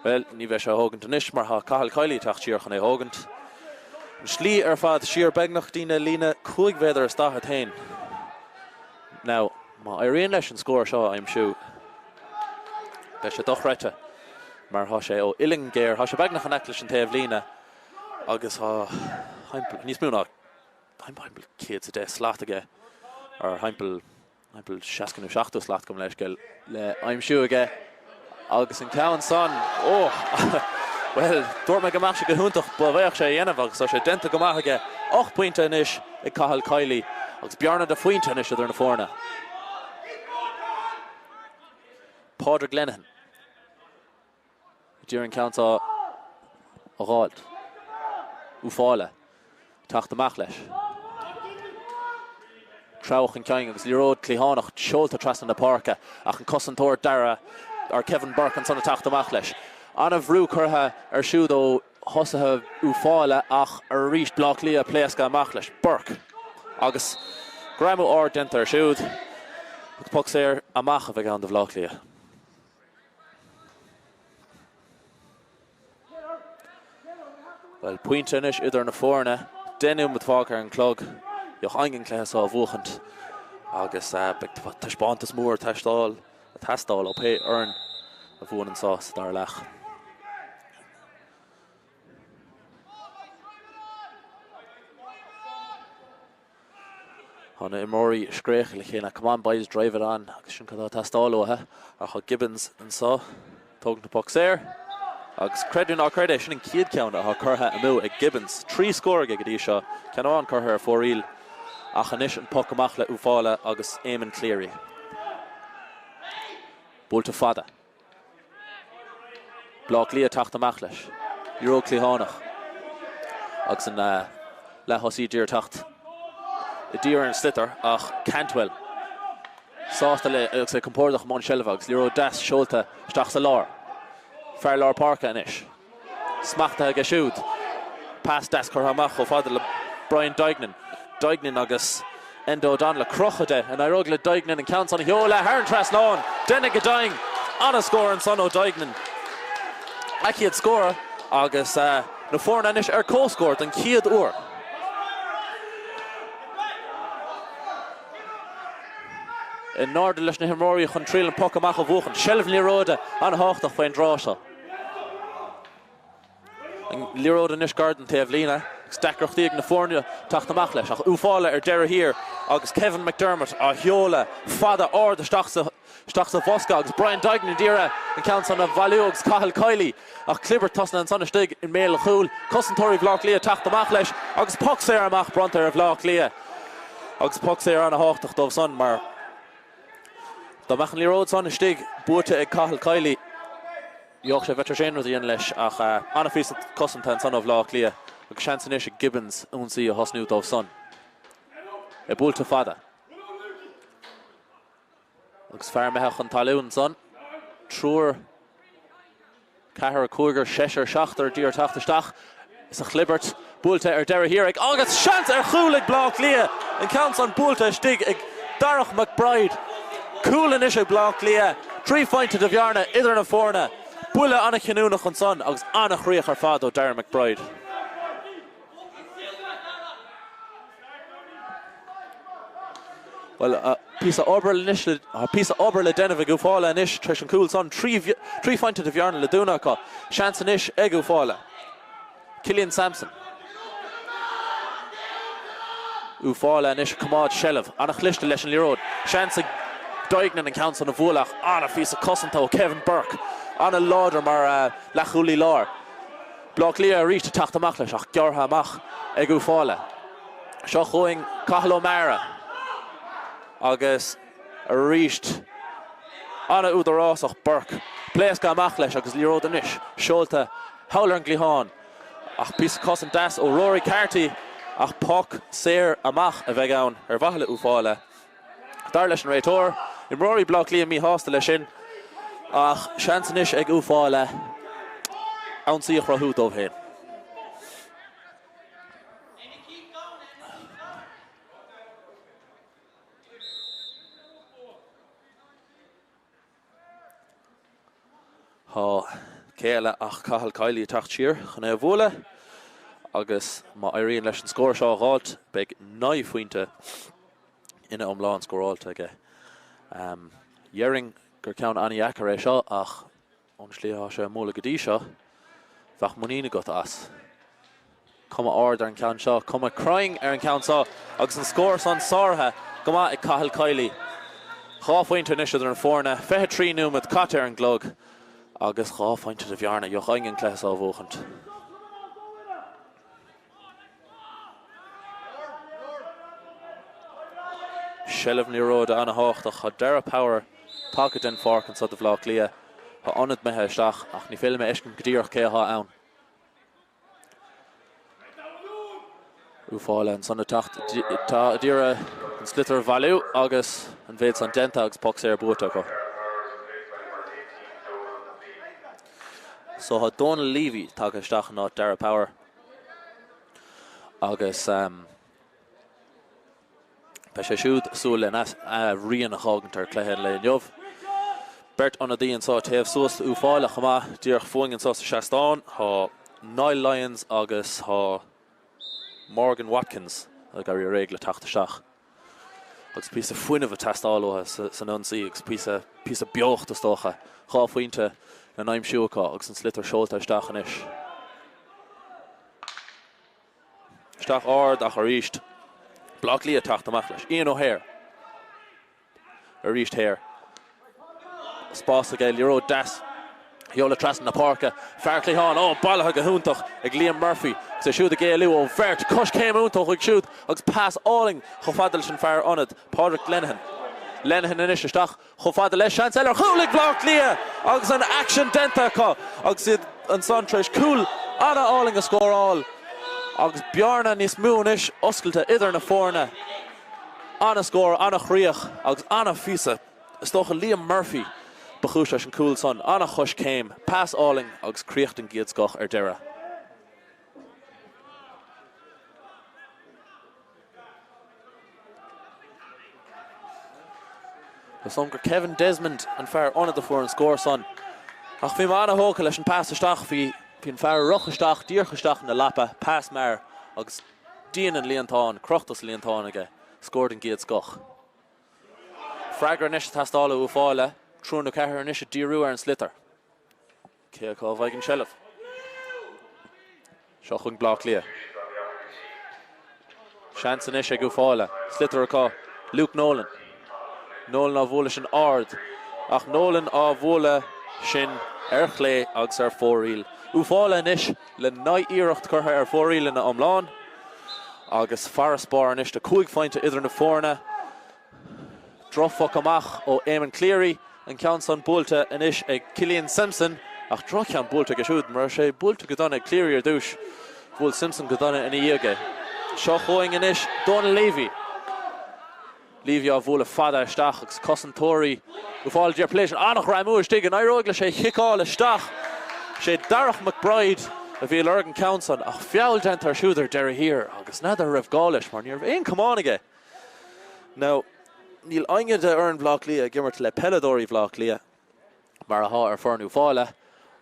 Bhuel, ní bheidh sé á thógaint anois mar tá Cathal Kiely ag teacht siar chun é a thógaint. An slí ar fad siar beagnach go dtína líne 5 mhéadar is 40 féin. Now, má éiríonn leis an scór seo a aimsiú, beidh sé dochreidte mar tá sé ó uillinn géar, tá sé beagnach in aice leis an taobhlíne agus tá thimpeall, níos mó ná thimpeall 110 slat aige ar thimpeall Timpeall 60 nó 70 slat gabh mo leithscéal le aimsiú aige agus an ceann san, ó, bhuel, dúirt mé go mbeadh sé go hiontach dá bhféadfadh sé a dhéanamh agus tá sé déanta go maith aige. 8 bpointe anois ag Cathal Kiely agus bearna de phointe anois idir na foirne. Pádraig Lenihan. D'iarraidh an ceann seo a dh'fháilt. Uíbh Fhailí. Teacht amach leis. Treabhadh chun cinn agus liathróid cliathánach seolta trasna na páirce ach an cosantóir Dara, or Kevin Burke ansan ag teacht amach leis. An-bhrú curtha ar siúd ó thosaithe Uíbh Fhailí ach arís Bleá Cliath ag pléascadh amach leis. Burke agus greamú ard déanta ar siúd agus poc saor amach a bheidh ann do Bhleá Cliath. Bhuel, pointe anois idir na foirne. 10 nóiméad fágtha ar an chlog. Bheadh againn an cluiche seo a bhuachaint agus beidh taispeántas mór ag teastáil ó pé fhoireann a bhuann anseo sa dara leath. Tá na imreoirí ag scréachadh le chéile, Come on boys, drive it on agus sin cad atá ag teastáil uathu. Ach tá Gibbons anseo, tógaint na poc saor agus creid nó ná creid é, sin an chéad ceann atá curtha amú ag Gibbons. 3 scór aige go dtí seo, ceann amháin curtha ar fóraoil ach anois an poc amach le Uíbh Fhailí agus Eamon Cleary. Buailte fada. Bleá Cliath ag teacht amach leis. Liathróid cliathánach agus an leath-thosaí ag iarraidh teacht i dtír ar an sliotar ach Cantwell sásta le agus é compordach i mbun seilbhe agus liathróid deas seolta isteach sa lár. Fear lár páirce anois. Smachtaithe aige siúd. Pas deas curtha amach chomh fada le Brian Duignan. Duignan agus Enda O'Donnell ag crochadh de. An éireoidh le Duignan an ceann san a sheoladh thar an trasnán? Déanamh go deimhin. An-scór ansan ó Duignan. A chéad scór agus na foirne anois ar comhscór don chéad uair. In airde leis na himreoirí chun triail an poc amach a bhuachan. Seilbh liathróide an-thábhachtach faoin dtráth seo. An liathróid anois gar don taobhlíne agus deacrachtaí ag na foirne teacht amach leis ach Uíbh Fhailí ar deireadh thiar agus Kevin McDermott á sheoladh fada ard isteach sa isteach sa bhosca agus Brian Duignan d'iarraidh an ceann san a bhailiú agus Cathal Kiely ach clibirt tosnaithe ansan istigh i mbéal an chúil. Cosantóirí Bhaile Átha Cliath ag teacht amach leis agus poc saor amach bronnta ar Bhaile Átha Cliath agus poc saor ana-thábhachtach dóibh san mar Dá mbeadh an liathróid san istigh buaite ag Cathal Kiely, gheobhadh sé bheith tar éis aon rud a dhéanamh leis ach an-phíosa cosanta ansan ó Bhaile Átha Cliath agus seans anois ag Gibbons ionsaí a thosnú dóibh san. É buailte fada agus fear imithe chun talún ansan. Triúr. Ceathrar, cúigear, seisear, seachtar d'iarraidh teacht isteach sa chlibirt. Buailte ar deireadh thiar ag agus seans ar chúl ag Bleá Cliath! An ceann san buailte istigh ag Darach McBride. Cúl anois ag Bleá Cliath. 3 phointe de bhearna idir na foirne. Buille an-chinniúnach ansan agus an-chríoch ar fad ó Darren McBride. Bhuel, píosa obair anois le, píosa obair le déanamh ag Uíbh Fhailí anois tar éis an cúl san. 3 phointe de bhearna le dúnadh acu. Seans anois ag Uíbh Fhailí. Killian Sampson. Uíbh Fhailí anois ag coimeád seilbh. An-chliste leis an liathróid. Seans ag Duignan an ceann san a bhualadh ach an-phíosa cosanta ó Kevin Burke. An-láidir mar leathchúlaí láir. Bleá Cliath arís ag teacht amach leis ach gearrtha amach ag Uíbh Fhailí. Seo chugainn Cathal O'Meara agus arís an-údarásach Burke. Pléasctha amach leis agus liathróid anois seolta. Thall ar an gcliathán ach píosa cosaint deas ó Rory Carty ach poc saor amach a bheidh ann ar mhaithe le Uíbh Fhailí. Dar leis an réiteoir, imreoirí Bhaile Átha Cliath míshásta leis sin ach seans anois ag Uíbh Fhailí ionsaí a chruthú dóibh féin. Tá cé eile ach Cathal Kiely ag teacht siar chun é a bhualadh agus má éiríonn leis an scór seo a dh'fháilt, beidh 9 phointe ina iomlán scóráilte aige. Dhéarfainn gur ceann an-dheacair é seo ach Ón slí atá sé á mbualadh go dtí seo, bheadh muinín agat as. Cuma ard ar an ceann seo, cuma cruinn ar an ceann seo agus an scór san sáraithe go maith ag Cathal Kiely. 2 phointe anois idir na foirne, 23 nóiméad caite ar an gclog agus 2 phointe de bhearna. Gheobhaidh éinne an cluiche seo a bhuachaint. Seilbh na liathróide ana-thábhachtach. Tá Darragh Power tagtha den pháirc anseo do Bhaile Átha Cliath. Tá ionad imithe isteach ach ní féidir liom a fheiscint go díreach cé atá ann. Uíbh Fhailí ansan ag teacht. Tá ag iarraidh an sliotar a bhailiú agus an mhéid san déanta agus poc saor buaite acu. So tá Donal Leavy tagtha isteach in áit Darragh Power. Agus beidh sé siúd ag súil lena rian a dh'fhágaint ar chluiche an lae inniu. Beirt ionadaí anseo ag téamh suas d'Uíbh Fhailí chomh maith, díreach fúinn anseo sa seastán. Tá Niall Lyons agus tá Morgan Watkins ag éirí réidh le teacht isteach. Agus píosa fuinnimh ag teastáil uathu san ionsaí agus píosa, píosa beocht is dócha. 2 phointe le n-aimsiú acu agus an sliotar seolta isteach anois. Isteach ard ach arís Baile Átha Cliath ag teacht amach leis. Ian O'Hare. Arís Hare. Spás aige, liathróid deas a sheoladh trasna na páirce. Fear cliatháin, ó, bailithe go hiontach ag Liam Murphy agus é siúd ag éalú ó bheirt. Coiscéim iontach uaidh siúd agus pas álainn chomh fada leis an fear ionaid, Pádraig Lenihan. Lenihan anois isteach chomh fada leis. Seans eile ar chúl ag Bleá Cliath agus an aicsean déanta acu agus iad ansan tar éis cúl an-álainn a scóráil agus bearna níos mó anois oscailte idir na foirne. An-scór, an-chríoch agus an-phíosa. Is dócha Liam Murphy ba chúis leis an cúl san. An-choiscéim, pas álainn agus críoch den gcéad scoth ar deireadh. Is dóigh liom gur Kevin Desmond an fear ionaid a fuair an scór san. Ach bhí mé an-thógtha leis an pas isteach. Bhí an fear ag rith isteach, díreach isteach ina lapa, pas mear agus díon an líontáin, crochta sa líontán aige, scór den gcéad scoth. Freagra anois ag teastáil ó Uíbh Fhailí, triúr nó ceathrar anois ag díriú ar an sliotar. Cé acu a bhfaighidh an tseilbh? Seo chugainn Bleá Cliath. Seans anois ag Uíbh Fhailí. Sliotar acu. Luke Nolan. Nolan á bhualadh sin ard. Ach Nolan á bhualadh sin ar chlé agus ar fóraoil. Uíbh Fhailí anois le 9 iarracht curtha ar fóraoil ina iomlán agus farasbarr anois de 5 phointe idir na foirne. Drochphoc amach ó Eamon Cleary, an ceann san buailte anois ag Cillian Simpson ach droch-cheann buailte aige siúd. Mura raibh sé buailte go dona ag Cleary ar dtús, bhuail Simpson go dona ina dhiaidh é. Seo chugainn anois Donal Leavy. Leavy á bhualadh fada isteach agus cosantóirí Uíbh Fhailí ag plé leis, an-ghreamú istigh, an éireoidh leis é a chiceáil isteach? Sé Darach McBride a bhí ag lorg an ceann san ach feall déanta air siúd ar deireadh thiar agus n'fheadar an raibh gá leis mar ní raibh aon camán aige. Now, níl éinne de fhoireann Bhaile Átha Cliath ag imirt le peileadóirí Bhaile Átha Cliath mar atá ar foireann Uíbh Fhailí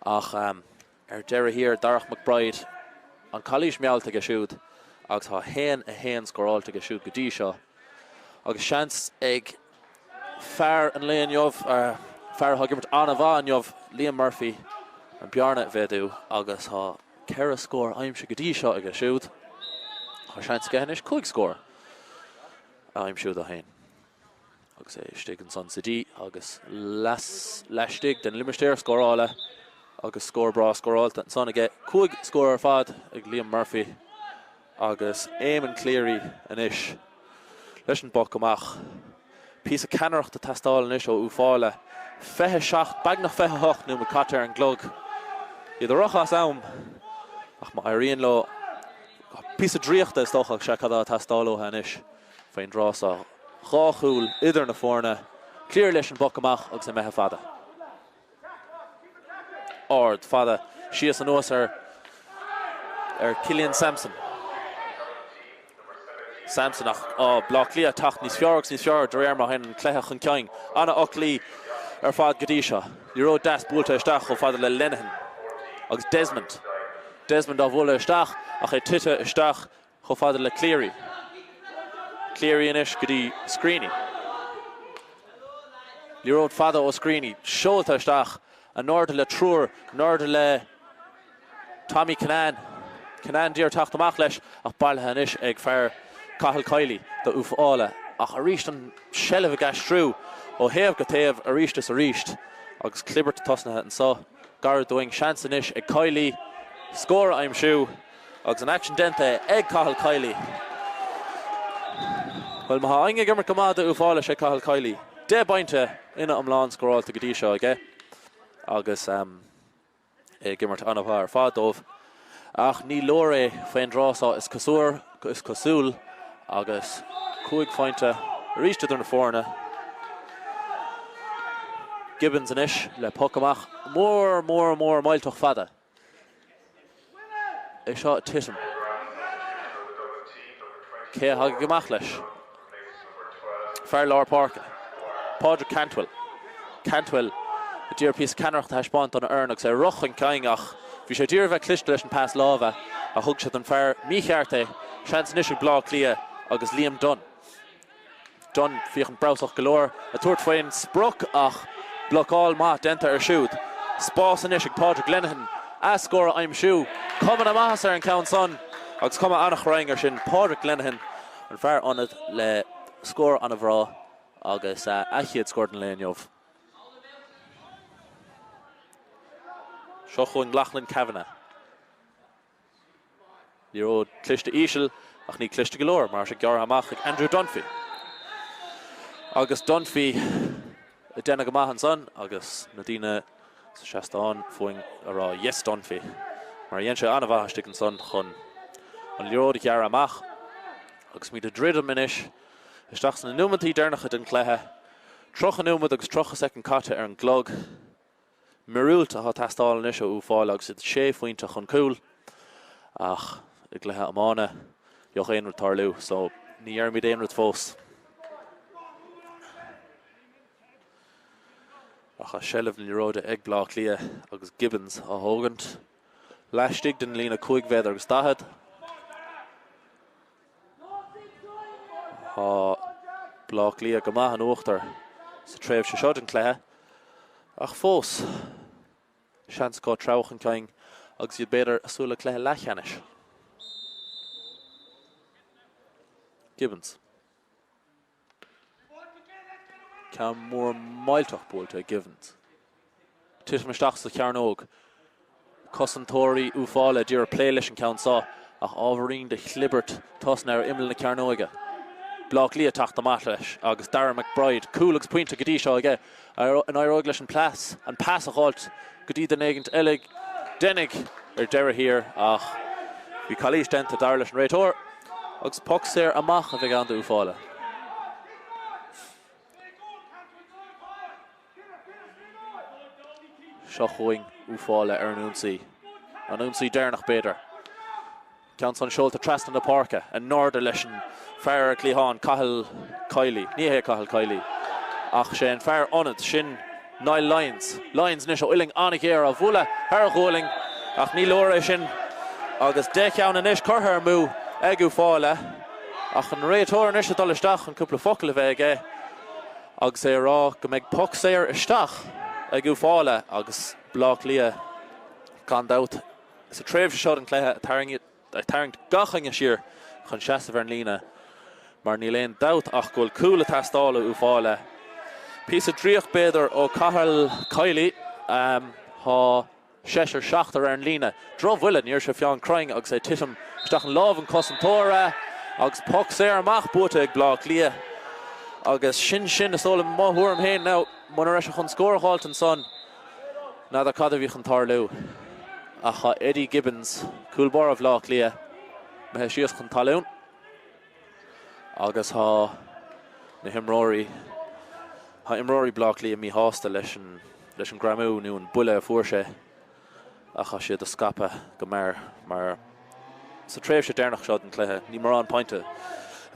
ach ar deireadh thiar, Darach McBride, an calaois meallta aige siúd agus tá 1, 1 scóráilte aige siúd go dtí seo agus seans ag fear an lae inniu, fear atá ag imirt an-mhaith inniu, Liam Murphy, an bearna a mhéadú agus tá ceithre scór aimsithe go dtí seo aige siúd. Tá seans aige anois 5 scór a aimsiú dó féin. Agus é istigh ansan sa D agus laistigh den limistéar scórála agus scór breá scóráilte ansan aige. 5 scór ar fad ag Liam Murphy agus Eamon Cleary anois leis an bpoc amach. Píosa ceannaireachta ag teastáil anois ó Uíbh Fhailí. 27, beagnach 28 nóiméad caite ar an gclog. Iad ag rith as am ach má éiríonn leo píosa draíochta is dócha sea cad atá ag teastáil uathu anois faoin dtráth seo. 2 chúl idir na foirne. Cleary leis an bpoc amach agus imithe fada. Ard, fada, síos anuas ar ar Killian Sampson. Sampson ach á Bleá Cliath teacht níos fearr agus níos fearr de réir mar a théann an cluiche chun cinn. An-aclaí ar fad go dtí seo. Liathróid deas buailte isteach chomh fada le Lenihan agus Desmond. Desmond á bhualadh isteach ach é tite isteach chomh fada le Cleary. Cleary anois go dtí Screeney. Liathróid fada ó Screeney seolta isteach in airde le triúr, in airde le Tommy Kinane. Kinane d'iarraidh teacht amach leis ach bailithe anois ag fear Cathal Kiely do Uíbh Fhailí. Ach arís an tseilbh ag aistriú ó thaobh go taobh arís is arís agus clibirt tosnaithe anseo gar dúinn. Seans anois ag Kiely scór a aimsiú agus an aicsean déanta ag Cathal Kiely. Bhuel má tá éinne ag imirt go maith do Uíbh Fhailí sé Cathal Kiely. 10 bpointe ina iomlán scóráilte go dtí seo aige agus. ag imirt an-mhaith ar fad dóibh. Ach ní leor é faoin dtráth seo is cosúil, is cosúil agus 5 phointe arís idir na foirne. Gibbons anois le poc amach mór, mór, mór millteach fada. É seo ag titim. Cé a thagann amach leis? Fear lár páirce, Pádraig Cantwell. Cantwell ag iarraidh píosa ceannaireachta a thaispeáint dona fhoireann agus é ag rith chun cinn ach bhí sé d'iarraidh bheith cliste leis an pas láimhe ach thug sé don fear mícheart é. Seans anois ag Bleá Cliath agus Liam Dunne. Dunne féachaint breabhsach go leor ag tabhairt faoin sprioc ach blocáil maith déanta air siúd. Spás anois ag Pádraig Lenihan a scór a aimsiú. Cuma na maitheasa ar an ceann san agus cuma an-chruinn air sin. Pádraig Lenihan, an fear ionaid le scór an-bhreá agus a chéad scór den lae inniu. Seo chugainn Loughlin Kavanagh. Liathróid cliste íseal ach ní cliste go leor mar sé gearrtha amach ag Andrew Dunphy. Agus Dunphy ag déanamh go maith ansan agus na daoine sa seastán fúinn a rá 'Yes Dunphy' mar dhein sé an-mhaith istigh ansan chun an liathróid a ghearradh amach. Agus muid ag druidim anois isteach sna nóimeantaí deireanacha den chluiche. 30 nóiméad agus 30 soicind caite ar an gclog. Míorúilt atá ag teastáil anois ó Uíbh Fhailí agus iad sé phointe chun cúil ach i gcluiche iomána d'fhéadfadh aon rud tarlú so ní deirimid aon rud fós. Ach tá seilbh na liathróide ag Bleá Cliath agus Gibbons á thógaint laistigh den líne 5 mhéadar agus 40. Tá Bleá Cliath go maith in uachtar sa tréimhse seo den chluiche ach fós seans acu treabhadh chun cinn agus iad b'fhéidir ag súil le cluiche leathcheannais. Gibbons. Ceann mór millteach buailte ag Gibbons. Titim isteach sa chearnóg. Cosantóirí Uíbh Fhailí ag iarraidh plé leis an ceann seo ach ábhairín de chlibirt tosnaithe ar imeall na cearnóige. Bleá Cliath teacht amach leis agus Darragh McBride, cúl agus pointe go dtí seo aige. An éireoidh leis an pas an pas a dh'fháilt go dtí duine éigint eile? Deineadh ar deireadh thiar ach bhí calaois déanta dar leis an réiteoir agus poc saor amach a bheidh ann d'Uíbh Fhailí. Seo chugainn Uíbh Fhailí ar an ionsaí. An ionsaí deireanach b'fhéidir. Ceann san seolta trasna na páirce, in airde leis an fear ar cliathán, Cathal Kiely. Ní hé Cathal Kiely ach sé an fear ionaid, sin Niall Lyons. Lyons anois ó uillinn an-ghéar á bhualadh thar a ghualainn ach ní leor é sin agus 10 cheann anois curtha amú ag Uíbh Fhailí ach an réiteoir anois ag dul isteach chun cúpla focal a bheith aige agus é a rá go mbeidh poc saor isteach ag Uíbh Fhailí agus Bleá Cliath gan dabht Sa tréimhse seo den chluiche, ag tarraingt gach éinne siar chun seasamh ar an líne mar níl aon dabht ach go bhfuil cúl ag teastáil ó Uíbh Fhailí. Píosa draíocht b'fhéidir ó Cathal Kiely. Tá seisear, seachtar ar an líne. Drochbhuille, ní raibh sé fiáin cruinn agus é ag titim isteach in lámh an chosantóra agus poc saor amach buaite ag Bleá Cliath. Agus sin sin is dóigh liom mo thuairim féin now muna raibh sé chun scór a dh'fháilt ansan. N'fheadar cad a bhí chun tarlú. Ach tá Eddie Gibbons, cúl báire Bhaile Átha Cliath, imithe síos chun talún agus tá na himreoirí, tá imreoirí Bhaile Átha Cliath míshásta leis an leis an greamú nó an buille a fuair sé ach tá siad ag scaipeadh go mear mar sa tréimhse deireanach seo den chluiche ní mórán pointe a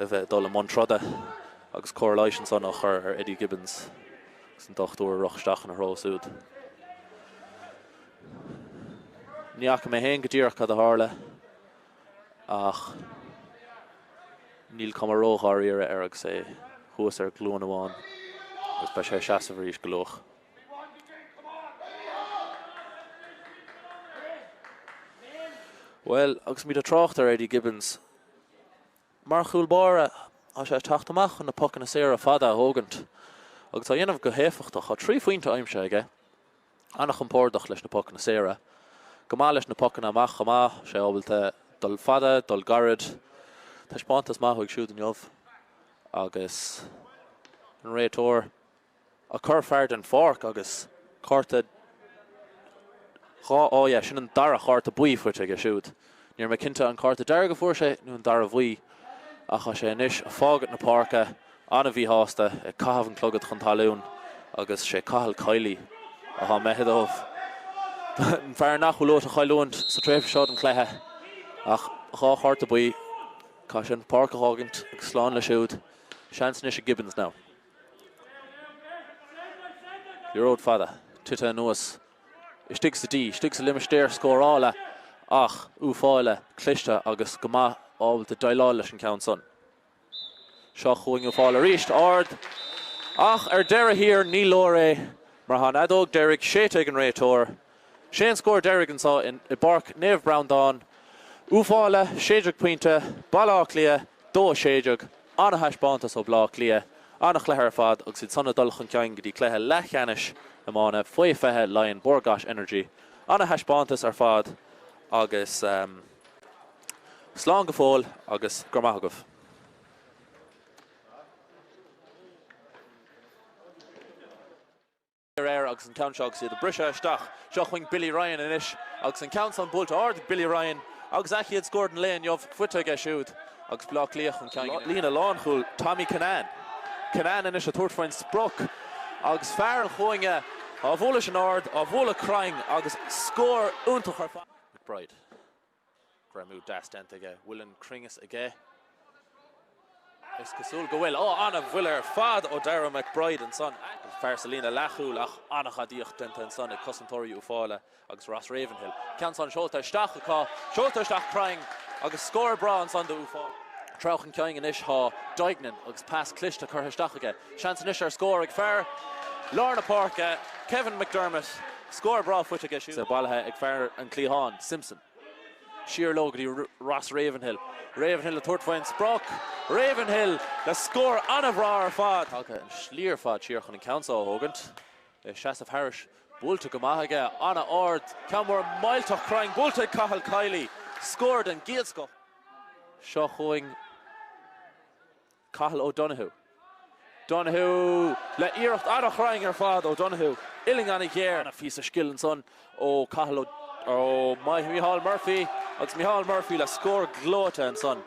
bheith ag dul i mbun troda agus cóir leighis ansan á chur ar Eddie Gibbons agus an dochtúir ag rith isteach ina threo siúd. Ní fhaca mé féin go díreach cad a tharla ach níl cuma ródháiríre air agus é thuas ar ghlúin amháin agus beidh sé ag seasamh arís go luath. Bhuel, agus muid ag trácht ar Eddie Gibbons, mar chúl báire, tá sé ag teacht amach chun na pocanna saora fada a thógaint agus á dhéanamh go héifeachtach. Tá 3 phointe aimsithe aige. An-chompordach leis na pocanna saora. Go maith leis na pocanna amach chomh maith. Sé ábalta dul fada, dul gairid. Taispeántas maith uaidh siúd inniu agus an réiteoir. Ag cur fear den pháirc agus cárta 2 oh yeah, sin an dara chárta buí faighte aige siúd. Ní raibh mé cinnte an cárta dearg a fuair sé nó an dara bhuí ach tá sé anois ag fágaint na páirce, an-mhíshásta, ag caitheamh an clogad chun talún agus sé Cathal Kiely atá imithe dóibh. An fear nach bhfuil uait a chailliúint sa tréimhse seo den chluiche ach 2 chárta buí, caithfidh sé an pháirc a fhágaint agus slán leis siúd. Seans anois ag Gibbons now. Liathróid fada tite anuas istigh sa D, istigh sa limistéar scórála ach Uíbh Fhailí cliste agus go maith ábalta déileáil leis an ceann san. Seo chugainn Uíbh Fhailí arís, ard ach ar deireadh thiar ní leor é mar tá an fheadóg deiridh séidte ag an réiteoir. Sé an scór deiridh anseo i bPáirc Naomh Breandán, Uíbh Fhailí 16 pointe, Baile Átha Cliath 2 16. An-thaispeántas ó Bhaile Átha Cliath, an-chluiche ar fad agus iad san ag dul chun cinn go dtí cluiche leathcheannais iomána faoi 20 Laighean Bord Gáis Energy. An-thaispeántas ar fad agus slán go fóill agus go raibh maith agaibh. Aréir agus an ceann seo agus iad ag briseadh isteach. Seo chugainn Billy Ryan anois agus an ceann san buailte ard ag Billy Ryan agus a chéad scór den lae inniu faighte aige siúd agus Baile Átha Cliath chun cinn. Líne lánchúil Tommy Kinane. Kinane anois ag tabhairt faoin sprioc agus fear an chúinne á bhualadh sin ard, á bhualadh cruinn agus scór iontach ar fad. McBride. Greamú deas déanta aige. Bhfuil an cruinneas aige? Is cosúil go bhfuil. Ó, an-bhuille ar fad ó Darragh McBride ansan. Fear sa líne leathchúil ach an-ghadaíocht déanta ansan ag cosantóirí Uíbh Fhailí agus Ross Ravenhill. Ceann san seolta isteach acu. Seolta isteach cruinn agus scór breá ansan do Uíbh Fhailí. Treo chun cinn anois tá Duignan agus pas cliste curtha isteach aige. Seans anois ar scór ag fear lár na páirce, Kevin McDermott. Scór breá faighte aige siúd. Bailithe ag fear an chliatháin, Simpson. Siar leo go dtí Ross Ravenhill. Ravenhill ag tabhairt faoin sprioc. Ravenhill le scór an-bhreá ar fad. Tagtha an slí ar fad siar chun an ceann seo a thógaint. É ag seasamh thairis. Buailte go maith aige. An-ard. Ceann mór millteach cruinn. Buailte ag Cathal Kiely. Scór den gcéad scoth. Seo chugainn. Cathal O'Donoghue. Donoghue le iarracht an-chruinn ar fad. O'Donoghue uillinn an-ghéar. Ana-phíosa scil ansan ó Cathal ó Micheál Murphy agus Micheál Murphy le scór gleoite ansan.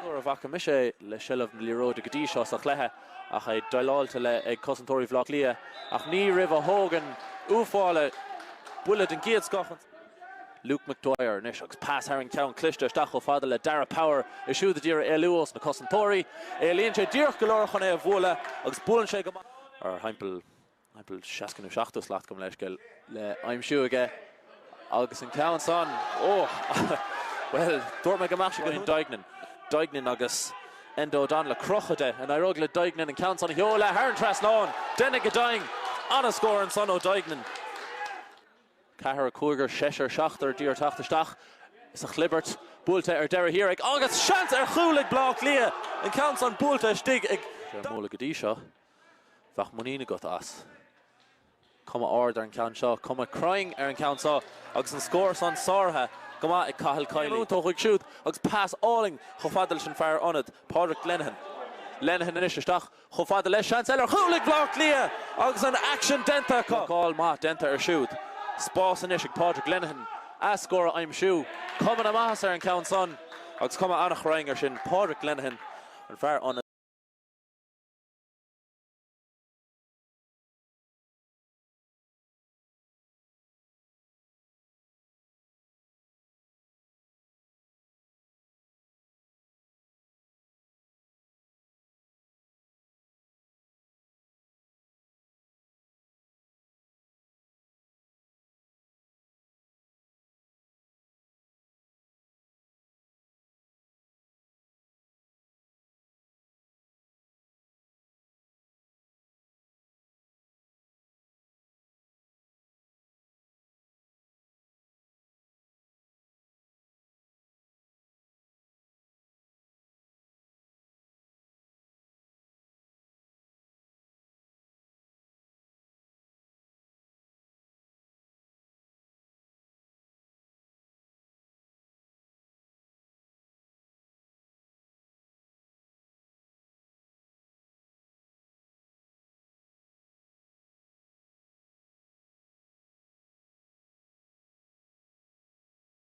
Nuair a bhfaca mise é le seilbh na liathróide go dtí seo sa chluiche ach é déileáilte le ag cosantóirí Bhaile Átha Cliath ach ní roimh a thógann Uíbh Fhailí buille den gcéad scoth ansan. Luke McDwyer anois agus pas thar an ceann cliste isteach chomh fada le Darragh Power é siúd a d'iarraidh éalú ós na cosantóirí. Éalaíonn sé díreach go leor chun é a bhualadh agus buaileann sé go maith. Ar thimpeall thimpeall 60 nó 70 slat gabh mo leithscéal le aimsiú aige agus an ceann san, ó, bhuel, dúirt mé go mbeadh sé go Duignan. Duignan agus Enda O'Donnell ag crochadh de. An éireoidh le Duignan an ceann san a sheoladh thar an trasnán? Déanfaidh go deimhin. An-scór ansan ó Duignan. Ceathrar, cúigear, seisear, seachtar d'iarraidh teacht isteach sa chlibirt. Buailte ar deireadh thiar ag agus seans ar chúl ag Bleá Cliath! An ceann san buailte istigh ag. Sé an mbualadh go dtí seo, bheadh muinín agat as. Cuma ard ar an ceann seo, cuma cruinn ar an ceann seo agus an scór san sáraithe go maith ag Cathal Kiely. Iontach uaidh siúd agus pas álainn chomh fada leis an fear ionaid, Pádraic Lenihan. Lenihan anois isteach Chomh fada leis, seans eile ar chúl ag Bleá Cliath agus an aicsean déanta acu. Blocáil maith déanta ar siúd. Spás anois ag Pádraig Lenihan a scór a aimsiú. Cuma na maitheasa ar an ceann san agus cuma an-chruinn air sin. Pádraig Lenihan, an fear ionad.